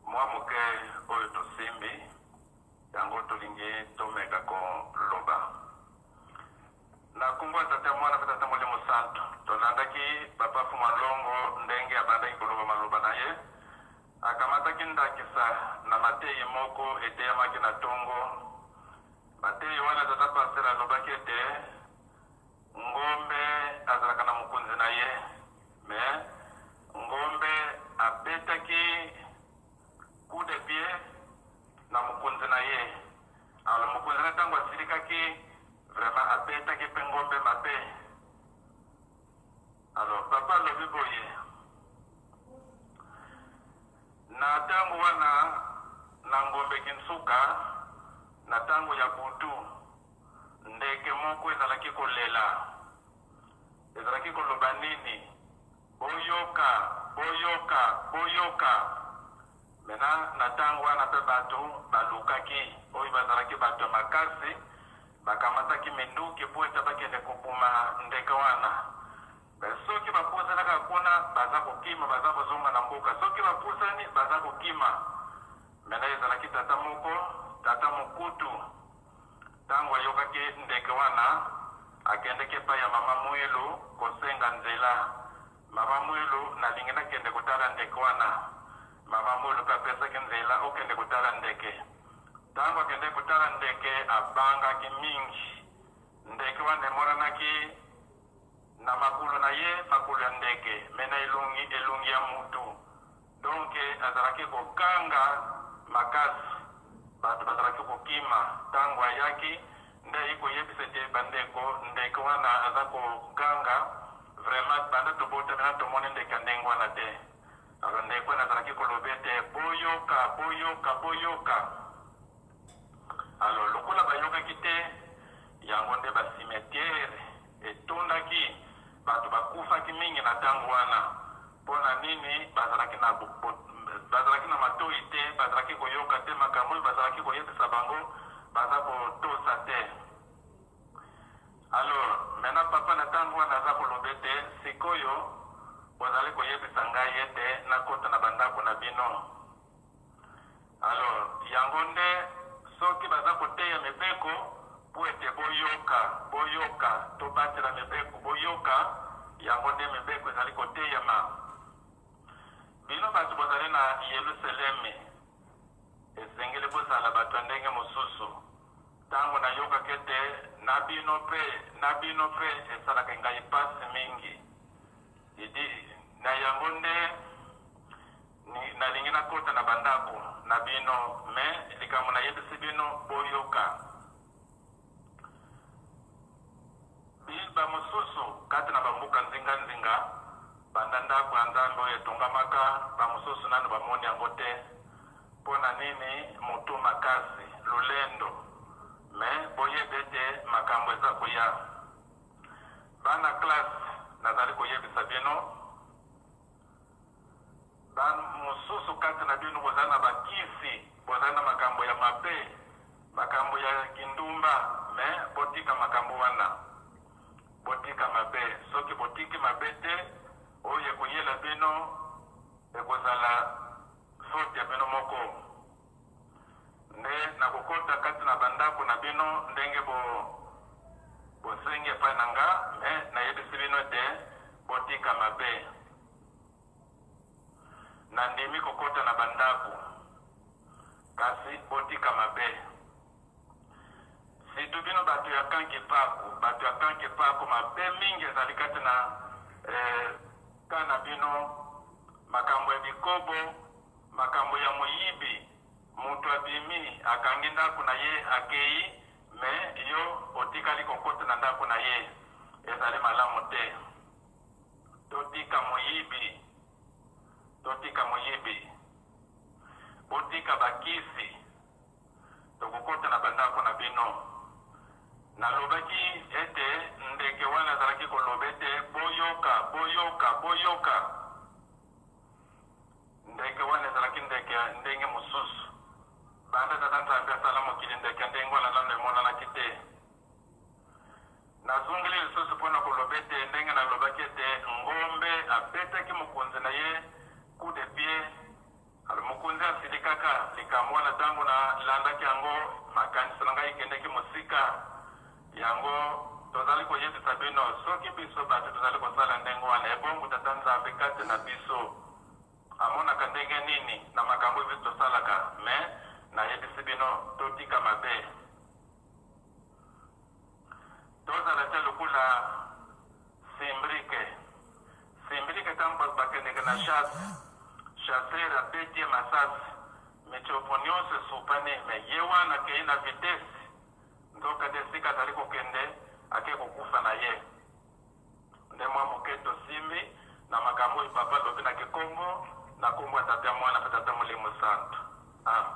mwa moke oyo tosimbi yango tolingi tomeka koloba. Na nkombo ya Tata, ya Mwana mpe Tata Molimo Santu, tolandaki Papa Fuma Longo ndenge abandaki koloba maloba na ye. Akamataki ndakisa na mateyi moko eteyamaki na tongo. Mateyi wana Tata Pasteur alobaki ete ngombe azalaka na mokonzi na ye, mais ngombe abetaki coup de pied na mokonzi na ye. Alors mokonzi na ntango asilikaki vraiment abetaki mpe ngombe mabe. Alors papa alobi boye, na ntango wana na ngombe kinsuka, na ntango ya butu, ndeke moko ezalaki kolela, ezalaki koloba nini? Boyoka, boyoka, boyoka. Mena na ntango wana mpe bato balukaki oyo bazalaki bato ya makasi, bakamataki minduki mpo ete bakende kobuma ndeke wana. Me soki bapusanaka kuna, baza kokima, baza kozonga na mboka. Soki bapusani, baza kokima. Mena ezalaki tata moko, tata mokutu. Ntango ayokaki ndeke wana, akendeki epai ya mama Mwilu kosenga nzela. Mama Mwilu, nalingi nakende kotala ndeke wana. Mama Mwilu mpe apesaki nzela okende kotala ndeke. Ntango akendeki kotala ndeke, abangaki mingi. Ndeke wana emonanaki na makolo na ye, makolo ya ndeke, me na elongi, elongi ya mutu. Donc azalaki kokanga makasi, bato bazalaki kokima. Ntango ayaki nde ayi koyebisa ete bandeko, ndeke wana aza koganga vraiment, banda tobotami na tomoni ndeke ya ndenge wana te. Alors ndeke wana azalaki koloba ete boyoka, boyoka, boyoka. Alors lokola bayokaki te, yango nde ba cimetière etondaki, bato bakufaki mingi na ntango wana. Mpo na nini? Bazalaki na bazalaki na matoyi te, bazalaki koyoka te makambo oyo bazalaki koyebisa bango, baza kotosa te. Alors maintenant papa na ntango wana aza koloba ete sikoyo bozali koyebisa ngai ete nakota na bandako na bino. Alors yango nde soki baza koteya mibeko mpo ete boyoka, boyoka, tobatela mibeko, boyoka, yango nde mibeko ezali koteyama. Bino bato bozali na Yelusalemi, esengeli bozala bato ya ndenge mosusu. Ntango nayokaka ete na bino mpe na bino mpe, esalaka ngai mpasi mingi. Idi, na yango nde nalingi nakota na bandako na bino, me likambo nayebisi bino, boyoka. Bamosusu kati na bamboka nzinganzinga, banda ndako ya Nzambe oyo etongamaka, bamosusu nanu bamoni yango te. Mpo na nini motu makasi, lolendo? Me boyeba ete makambo eza koya. Bana classe, nazali koyebisa bino, ba mosusu kati na bino bozali na bakisi, bozali na makambo ya mabe, makambo ya kindumba, me botika makambo wana, botika mabe. Soki botiki mabe te, oyo ekoyela bino ekozala faute ya bino moko. Nde nakokota kati na bandako na bino ndenge bo bosengi epai na nga, me nayebisi bino ete botika mabe. Nandimi kokota na bandako, kasi botika mabe. Situ bino bato ya kanke pako, bato ya kanke pako, mabe mingi ezali kati na ka na bino, makambo ya bikobo, makambo ya moyibi. Moto abimi akangi ndako na ye akei, me yo otikali kokota na ndako na ye, ezali malamu te. Totika moyibi, totika moyibi, botika bakisi. Tokokota na bandako na bino. Nalobaki ete ndeke wana azalaki koloba ete, Boyoka, boyoka, boyoka! Ndeke wana ezalaki ndeke ya ndenge mosusu. Banda Tata Nzambe asala mokili, ndeke ya ndenge wana nano emonanaki te. Nazongeli lisusu mpo na koloba ete ndenge nalobaki ete ngombe abetaki mokonzi na ye coup de pied, alors mokonzi asilikaka. Likambo wana ntango nalandaki yango, makanisi na ngai ekendeki mosika. Yango tozali koyebisa bino, soki biso bato tozali kosala ndenge wana, ebongo Tata Nzambe kati na biso amonaka ndenge nini na makambo oyo biso tosalaka? Mais nayebisi bino, totika mabe. Tozala te lokola Simbrike. Simbrike ntango bato bakendeke na chasse, chasseur abeti ye masasi, mitiopo nyonso esopani, mais ye wana akei na vitesse, nzoka nde esika azali kokende ake kokufa na ye. Nde mwa moke tosimbi na makambo oyo papa alobi na Kikongo, na kombo ya Tata, Mwana mpe Tata Molimo Santu. Amen.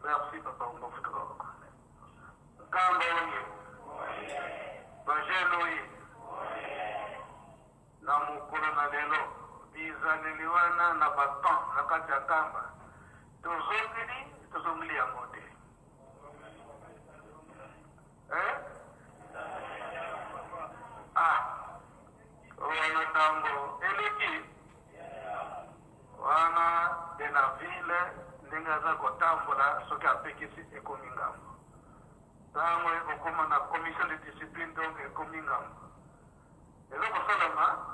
Merci papa Mbofutuka. Nkamba oye. Bajene oye. Na mokolo na lelo bizaleli wana na ba temps na kati ya Nkamba tozongeli tozongeli yango te. Eh? Ah. Wana ntango eleki Wana de la ville ndenge aza kotambola soki apekisi ekomi ngambo. Tango ekokoma na commission de discipline donc ekomi ngambo. Eza kosalama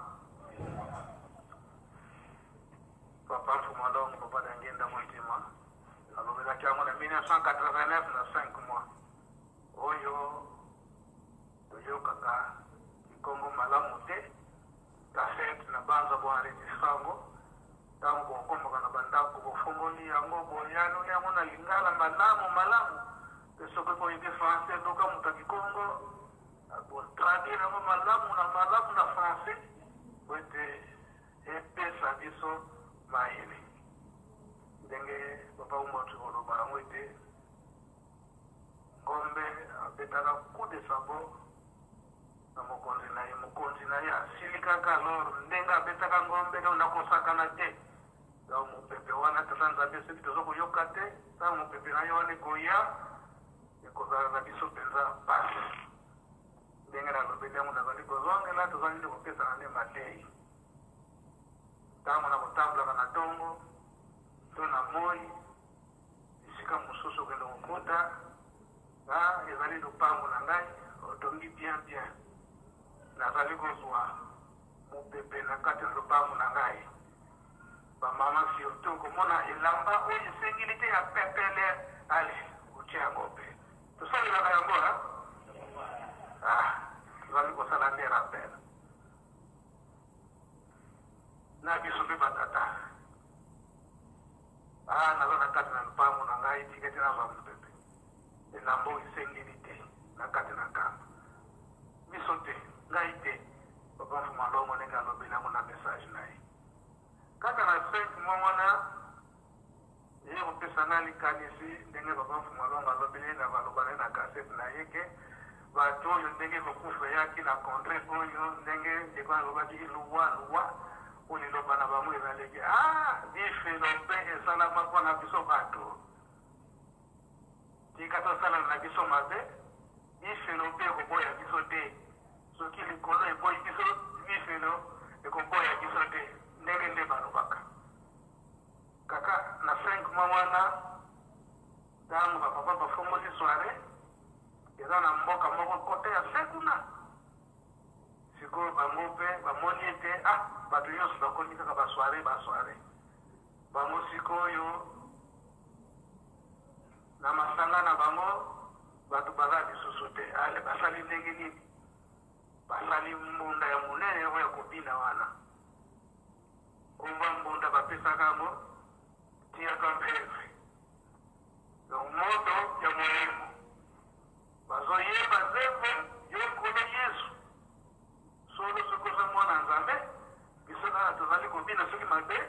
Papa Mfuma Longo, Papa Dangenda Montima alobelaki yango na 1989 na 5 mois oyo toyokaka kikongo malamu te. Cassette na banza bo enregistra yango tango bokomaka na ba ndako bofongoli yango boyanoli yango na lingala malamu malamu pe soki boyebi français luka moto ya kikongo bo traduire yango malamu na malamu na français po ete epesa biso mayele ndenge papa Umba auti koloba yango ete ngombe abetaka coup de sabot na mokonzi na ye. Mokonzi na ye asilikaka alors ndenge abetaka ngombe donc nakosakana te. Donc mopepe wana tata Nzambe soki toza koyoka te, ntango mopepe na ye wana ekoya ekozala na biso mpenza pasi. Ndenge nalobeli yango nazali kozongela, tozali nde kopesana nde mateyi. Ntango nakotambolaka na ntongo to na moi, esika mosusu okende kokota Ah ezali lopango na ngai otongi bien bien nazali kozua mopepe na kati ya lopango na ngai ba mama surtout komona elamba oyo esengeli te ya pepele ale otie yango mpe tosalelaka yango ha ah tozali kosala nde rappel na biso mpe batata ah naza na kati na lopango na ngai tika te nazwa mopepe Elamba oyo esengeli te na kati na nkamba. Biso te, ngai te. Papa Mfuma Longo ndenge alobeli yango na message na ye. Kaka na 5 mois wana, eye kopesa ngai likanisi ndenge Papa Mfuma Longo alobeli ye na baloba na ye na cassette na ye ke bato oyo ndenge kokufa eyaki na congrès oyo ndenge ndeko alobaki luwa luwa oyo liloba na bango ezalaki ah bifelo mpe esalama mpo na biso bato. Tika tosalana na biso mabe, lifelo mpe ekoboya biso te. Soki likolo eboyi biso, lifelo ekoboya biso te. Ndenge nde balobaka. Kaka na 5 mois wana, tango ba papa bafongoli soiree, eza na mboka moko cote ya se kuna. Sikoyo bango mpe bamoni ete ah, bato nyonso bakomi kaka ba soiree ba soiree. Bango sikoyo na masanga na bango bato baza lisusu te. Ale basali ndenge nini? Basali mbunda ya monene oyo ya kobina wana. Komba mbunda bapesaka yango tiaka mpeve. Donc moto ya molimo bazoyemba nzembo yo Nkolo Yesu. Solo soki oza mwana Nzambe, biso kaka tozali kobina soki mabe,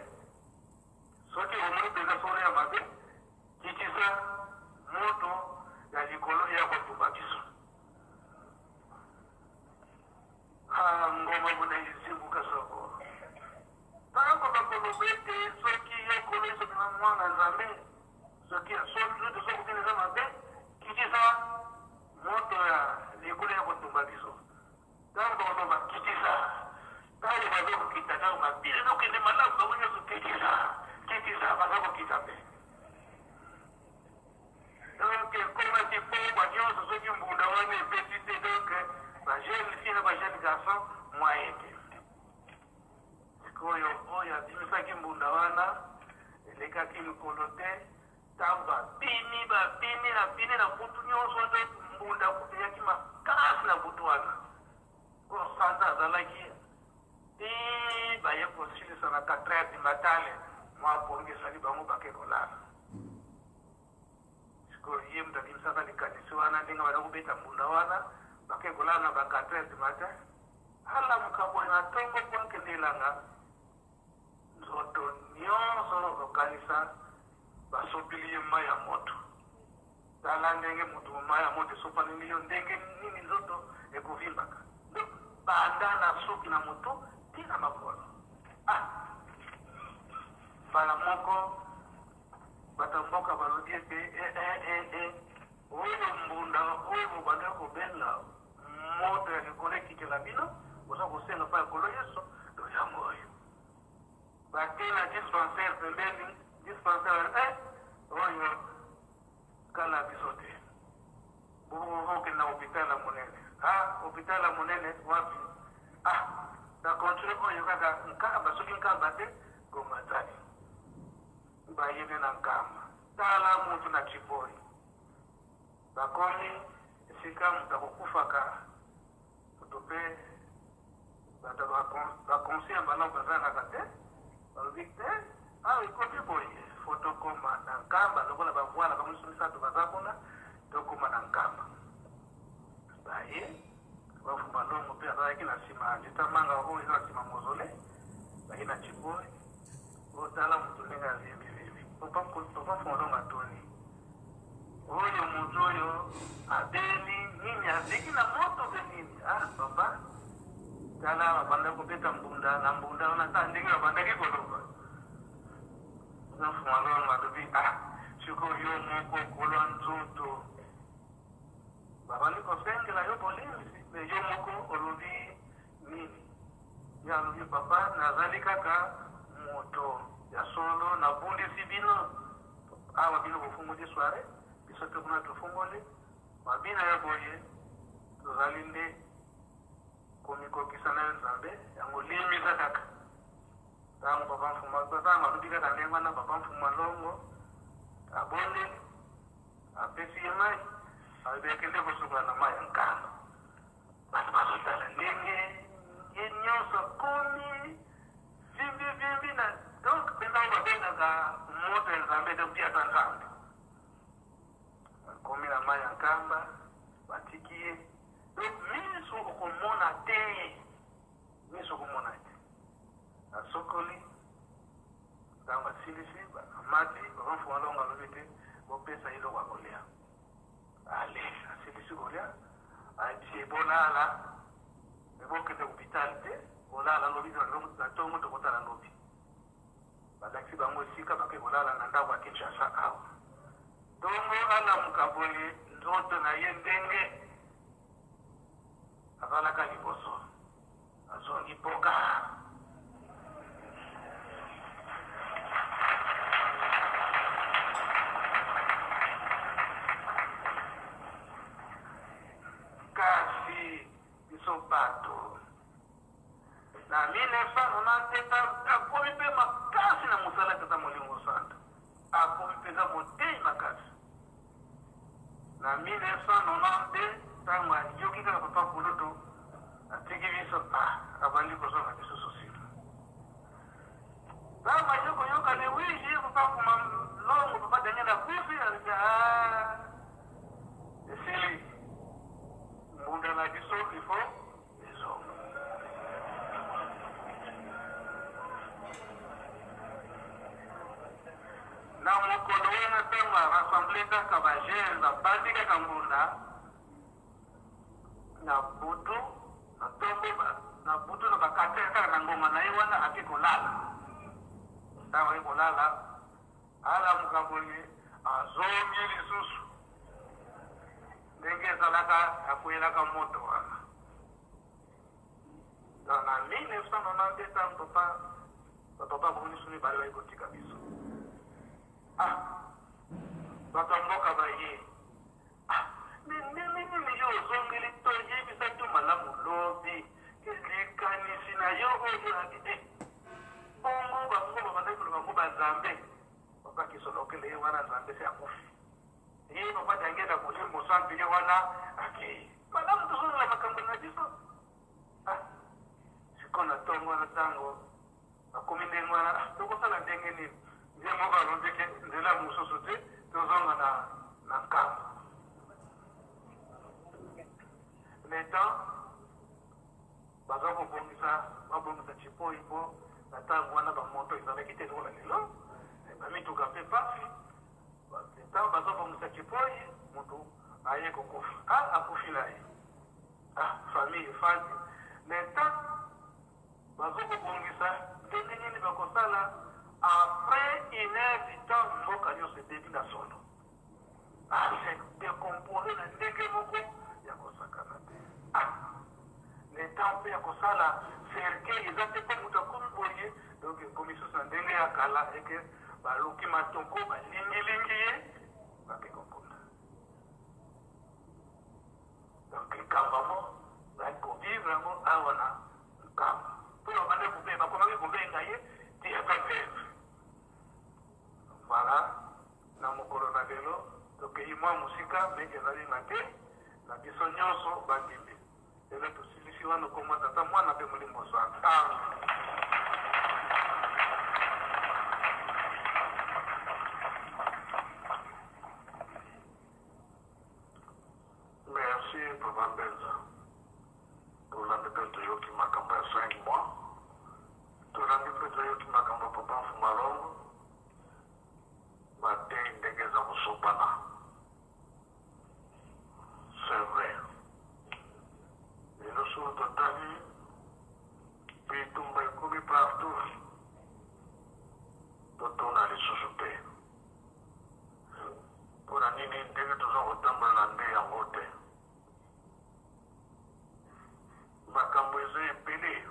soki omoni mpenza solo ya mabe, kitisa Moto ya likolo eya kotumba biso. Ah, ngoma mona ezimbuka soko. Ntango bakoloba ete soki yo Nkolo Yesu obima mwana Nzambe, soki ya solo nzoto soki okende eza mabe, kitisa moto ya likolo ya kotumba biso. Ntango bakoloba kitisa, ntango baza kokita, ntango mabele ezokende malamu, bango nyonso kitisa, kitisa, baza kokita mpe. Donc ekomaki pokwa nyonso soki mbunda wana ebeti te, donc ba jeune fille na ba jeune garçon moyen te. Sikoyo oyo abimisaki mbunda wana elekaki mikolo te, ntango babini babini na bini na butu nyonso wana, mbunda kutu eyaki makasi na butu wana. Oyo sanza azalaki ti baye kosilisa na 4 heures du matin, mwa pongi esali bango bake kolala. Sikoyo ye moto abimisaka likanisi wana, ndenge banda kobeta mbunda wana, bake kolala na ba 4 heures du matin. Alamuka boye na ntongo mpo akende elanga, nzoto nyonso okokanisa basopeli ye mai ya moto. Tala ndenge moto mai ya moto esopaneli yo, ndenge nini nzoto ekovimbaka. Banda na suki na moto ti na makolo. Ah, mbala moko bato ya mboka balobi ete eh, eh, eh, eh, oyo mbunda oyo bobandaki kobenga moto ya likolo ekitela bino, boza kosenga mpo ya Nkolo Yesu, yango oyo. Bake na dispensaire pembeni, dispensaire eh, oyo kala biso te, bokende na hôpital ya monene. Ah, hôpital ya monene wapi? Ah, na continue oyo kaka Nkamba, soki Nkamba te, Goma zali. Bayende na Nkamba, tala mutu na Chiboi, bakomi esika moto akokufaka, moto mpe bato bakonsi ya malamu bazangaka te. Balobi te, awa ekomi boye, fo tokoma na Nkamba, lokola bavwala bango nyonso misato baza kuna, tokoma na Nkamba. Baye bafuma longo mpe azalaki na nsima ya nzete manga oyo eza na nsima mozole, baye na Chiboi, otala moto ndenge avimbi-vimbi. Papa Fuma Longo atuni, oyo moto oyo abeli nini, aziki na moto mpe nini? Ah papa, tala babandaki kobeta mbunda na mbunda wana, tala ndenge babandaki koloba. Mfuma Longo alobi, ah sikoyo yo moko kolwa nzoto, babandi kosengela yo bolimbisi, me yo moko olobi nini? Ye alobi, papa, nazali kaka moto ya solo, nabundisi bino awa, bino bofungoli soirée, biso mpe kuna tofungoli mabina ya boye, tozali nde komikokisa na yo Nzambe, yango limisa kaka. Ntango papa Mfuma, ntango alobi kaka ndenge wana, papa Mfuma Longo abondeli, apesi ye mai, alobi akende kosukola na mai ya Nkamba. Bato bazotala ndenge ye nyonso akomi vimbi vimbi na donc mpenza oyo babengaka moto ya Nzambe, donc ye aza Nzambe. Akomi na mai ya Nkamba, batiki ye, donc miso okomona te, miso okomona te. Asokoli, ntango asilisi, amati, papa Mfuma Longo alobi te bopesa ye eloko ya kolia. Ale asilisi kolia, ayebisi ye bolala, me bokende hôpital te, bolala lobi na ntongo tokotala lobi. Balakisi bango esika bake kolala na ndako ya Kinshasa awa. Ntongo alamuka boye, nzoto na ye ndenge azalaka liboso, azongi mpoka. Kasi biso bato na 1997 akomi mpe makasi na mosala tata Molimo Santo, akomi mpenza motei makasi. Na 1992 ntango ayoki kaka papa Kulutu atiki biso, ah, abandi kozonga lisusu nsima. Ntango aye koyoka le 8 juillet papa Kuma Longo, papa Daniel akufi, alobi ah, esili mbunda na biso il faut ezonga. Na mokolo wana ntango arassemble kaka bajeunes, abandi kaka mbunda na butu na ntongo, na butu na bakate kaka na ngonga na ye wana ake kolala. Ntango ake kolala, alamuka boye, azongi lisusu ndenge ezalaka, akweyelaka moto wana. Donc na 1992, ntango papa bapapa bango nyonso mibale bayi kotika biso, ah, bato ya mboka baye: "Ah, mais ndenge nini yo ozongeli? Toyebisa to malamu lobi likanisi na yo oyo abi te." Bongo bango babandaki koloba ngo banzambe papa Kisolokele ye wana, Nzambe se akufi ye, papa Diangienda Molimo Santu ye wana akei. Malamu tozongela makambo na biso. Ah, sikoyo na ntongo wana, ntango bakomi ndenge wana, ah, tokosala ndenge nini? Nde moko alobi ke nzela mosusu te, tozonga na Nkamba. Le temps baza kobongisa, babongisa Tshipoi, mpo na ntango wana bamoto ezalaki te lokola lelo, bamituka mpe pasi. Ntango bazobongisa Tshipoi, motu aye kokufa. Ah, akufi na ye. Ah, famille efandi. Le temps bazokobongisa ndenge nini bakosala, après une heure du temps, mboka nyonso ebebi na solo, ase décompose na ndenge moko ya kosakana te. Ah, le temps mpe ya kosala cercueil eza te, mpo moto akomi boye. Donc ekomi susu na ndenge ya kala, eke baluki matoko, balingilingi ye, bake kokunda. Donc likambo yango bazali kovivre yango awa na Nkamba, mpo babande kobenga, bakomaki kobenga ye Diabète. Voilà, na mokolo na lelo tokei mwa mosika, mais ezali na te na biso nyonso bandimi. Lelo tosilisi wana. Komwa Tata, Mwana mpe Molimo Santu. Amen. Merci, papa Mbenza. Tolandi mpe toyoki makambo ya 5 mois, tolandi mpe toyoki makambo ya papa Mfumalongo, batei ndenge eza kosopana. C'est vrai, lelo solo totali, bitumba ekomi partout. Totuna lisusu te mpona nini ndenge toza kotambola na nde yango te. Makambo eza ebele,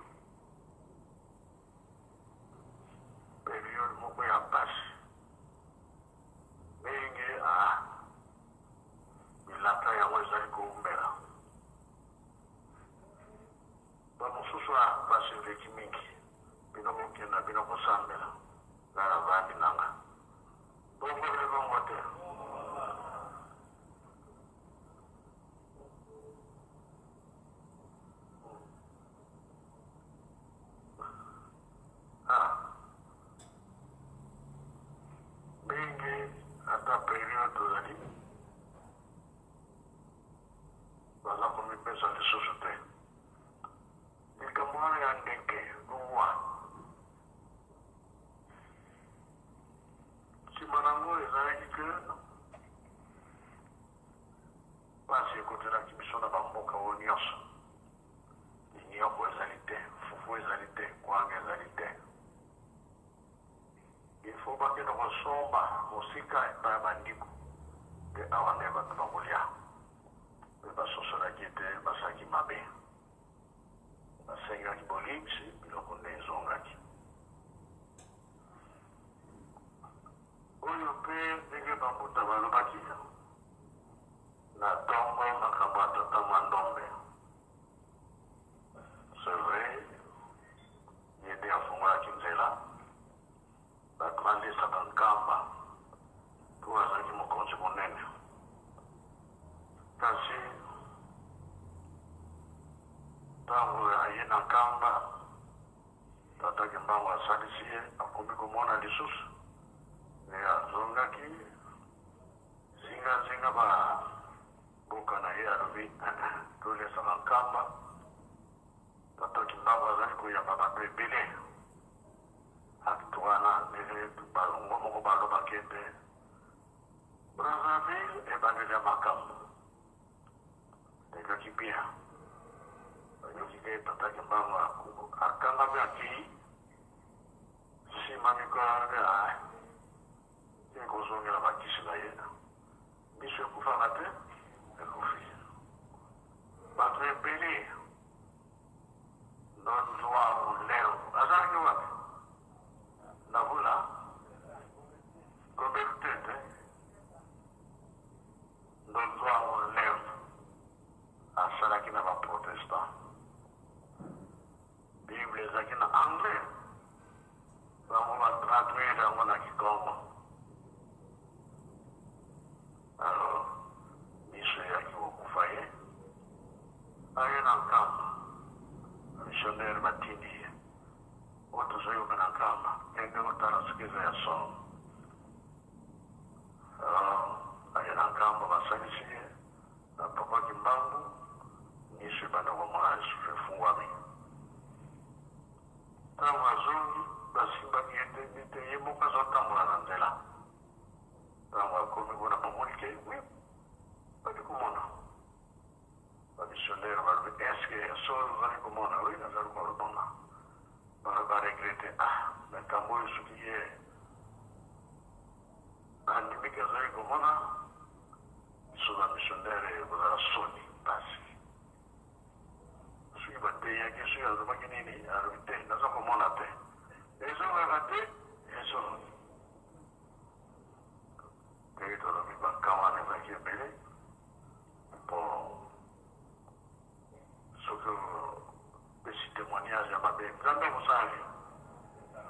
période moko ya pasi mingi. A bilaka yango ezali koumbela bamosusu. A pasi eleki mingi, bino bokenda, bino kosambela, nga na vandi nanga bongo mpe bongo te. Ah, mingi, ata période tozali, baza komipesa lisusu te. Likambo wana ya ndeke luwa, nsima nango ezalaki ke pasi ekotelaki biso na bamboka oyo nyonso. Linyoko ezali te, fufu ezali te, kwanga ezali te. Il faut bakende kosomba mosika epai ya bandiko mpe awa nde bato bakolia. Mpe basosolaki ete basalaki mabe, basengaki bolimbisi, biloko nde ezongaki. Oyo mpe ndenge bambuta balobaki na ntongo, makambo ya tata Mandombe, c'est vrai, ye nde afungolaki nzela bato balesaka Nkamba, mpo azalaki mokonzi monene. Kasi ntango aye na Nkamba, tata Kimbangu asalisi ye, akomi komona lisusu, me azongaki zingazinga baboka na ye, alobi: "Tolesaka Nkamba, tata Kimbangu azali koyamba bato ebele." Acte wana, ndenge bango moko balobaki ete Brazzaville ebandeli ya makambo elekaki bien. Bayoki ke tata Kimbangu akangami akei nsima mikolo alobi ah, ye kozongela bakisi na ye miso ekufaka te ekufi bato ebele nonzwa leo azalaki wapi na vula gobelu te te nonzwa leo asalaki na baprotestant bible ezalaki na anglais bango batraduire yango na kikongo alors miso eyaki kokufa ye aye na nkamba missionnaire batindi ye oyo tozoyoka na nkamba kende kotala soki eza ya solo alors aye na nkamba basalisi ye na papa Kimbangu miso ebanda komona lisusu efungwami ntango azongi basimbaki ye te te ye moko azotambola na nzela ntango akomi kuna bamoni ke wi bali komona bamissionnaire balobi eske ya solo ozali komona wi nazali komona baregrete ah makambo oyo soki ye andimiki azali komona biso bamissionnaire ekozala soni mpasi soki bateyaki soki alobaki nini alobi te naza komona te ezongaka te ezongi ndenge tolobi baka wana ezalaki ebele mpo soki opesi témoignage ya mabe nzambe akosala nini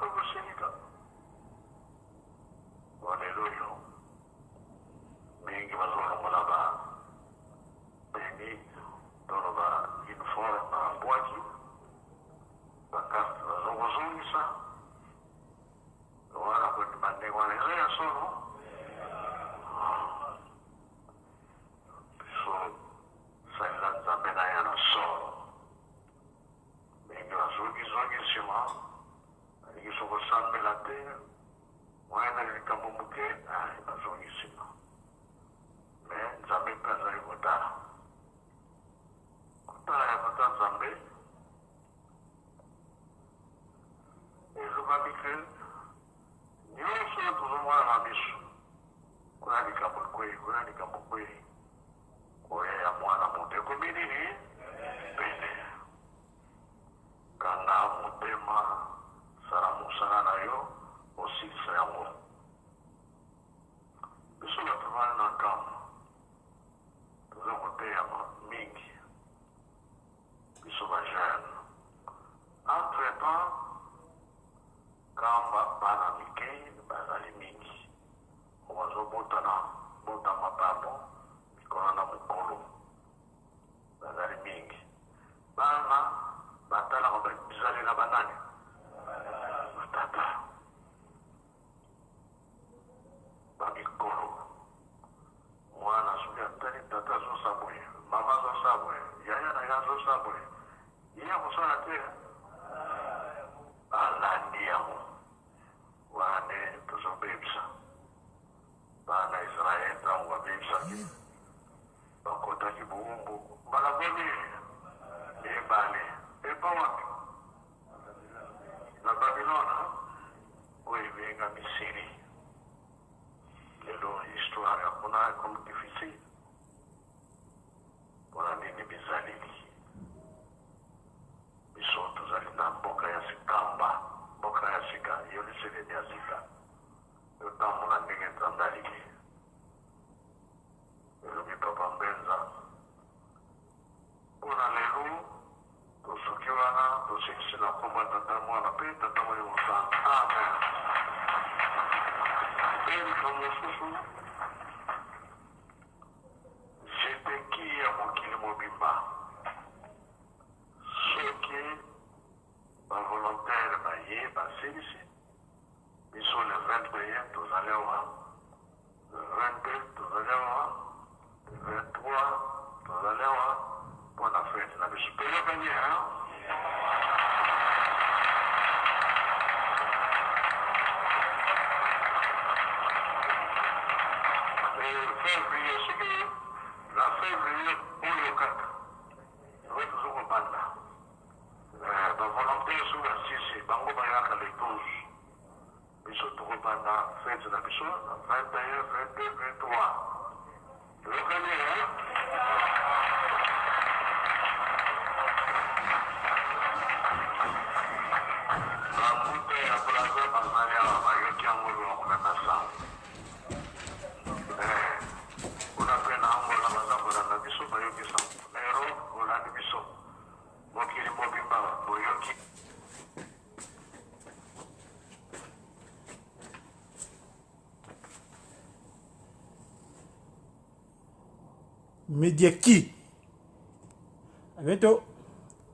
okosilika lelo oyo mingi bazolongola ba tenue toloba uniforme babwaki bakarte bazokozongisa wana kondima ndenge wana eza ya solo biso salela nzambe na ya na solo mingi bazongizongi nsima alingi so kosambela te wana likambo moke bazongi nsima me nzambe mpe azali kotala kotala ya tata nzambe elobami ke nyonso oyo tozomona na miso kuna likambo ekwei kuna likambo ekwei koya ya mwana moto ekomi nini pene kanga motema sala mosala na yo osilisa yango biso bato vani na nkambo toza koteyama mingi biso bajeune entre temps kamba bana mike bazali mingi bazobotana botama pardon mikolo na mokolo bazali mingi bana batalaka bizalela banani batata bamikolo mwana soki atali tata azosa boye mama azosa boye yaya na ye azosa boye ye akosala te alandi yango wana nde tozobebisa bana israel ntango babebisaki bakotaki bowumbu mbala boni ebale epa wapi na babilone oyo ebengami syrie lelo histoire ya kuna ekomi difficile mpona nini bizaleli biso tozali na mboka ya sikamba mboka ya sika yerusalemi ya sika totambola ndenge nzambe alingi elobi papa mbenza mpona lelo tosuki wana tosilisi na komba tata mwana mpe tata molimo santu amen mpe likambo mosusu jeteki ya mokili mobimba soki bavolontaire baye basilisi biso le 21 tozali awa le 22 tozali awa le 23 tozali awa mpona fete na biso toyokani Kaka le 12. Biso tokobanda fete na biso na 21, 22, 23. Toyokani hein? Bambuta ya Brazza bazali awa bayoki yango loba komema sango. Eh, kuna mpe na Angola baza kolanda biso bayoki sango. Na Europe bolandi biso. Mokili mobimba boyoki. Media qui? À bientôt.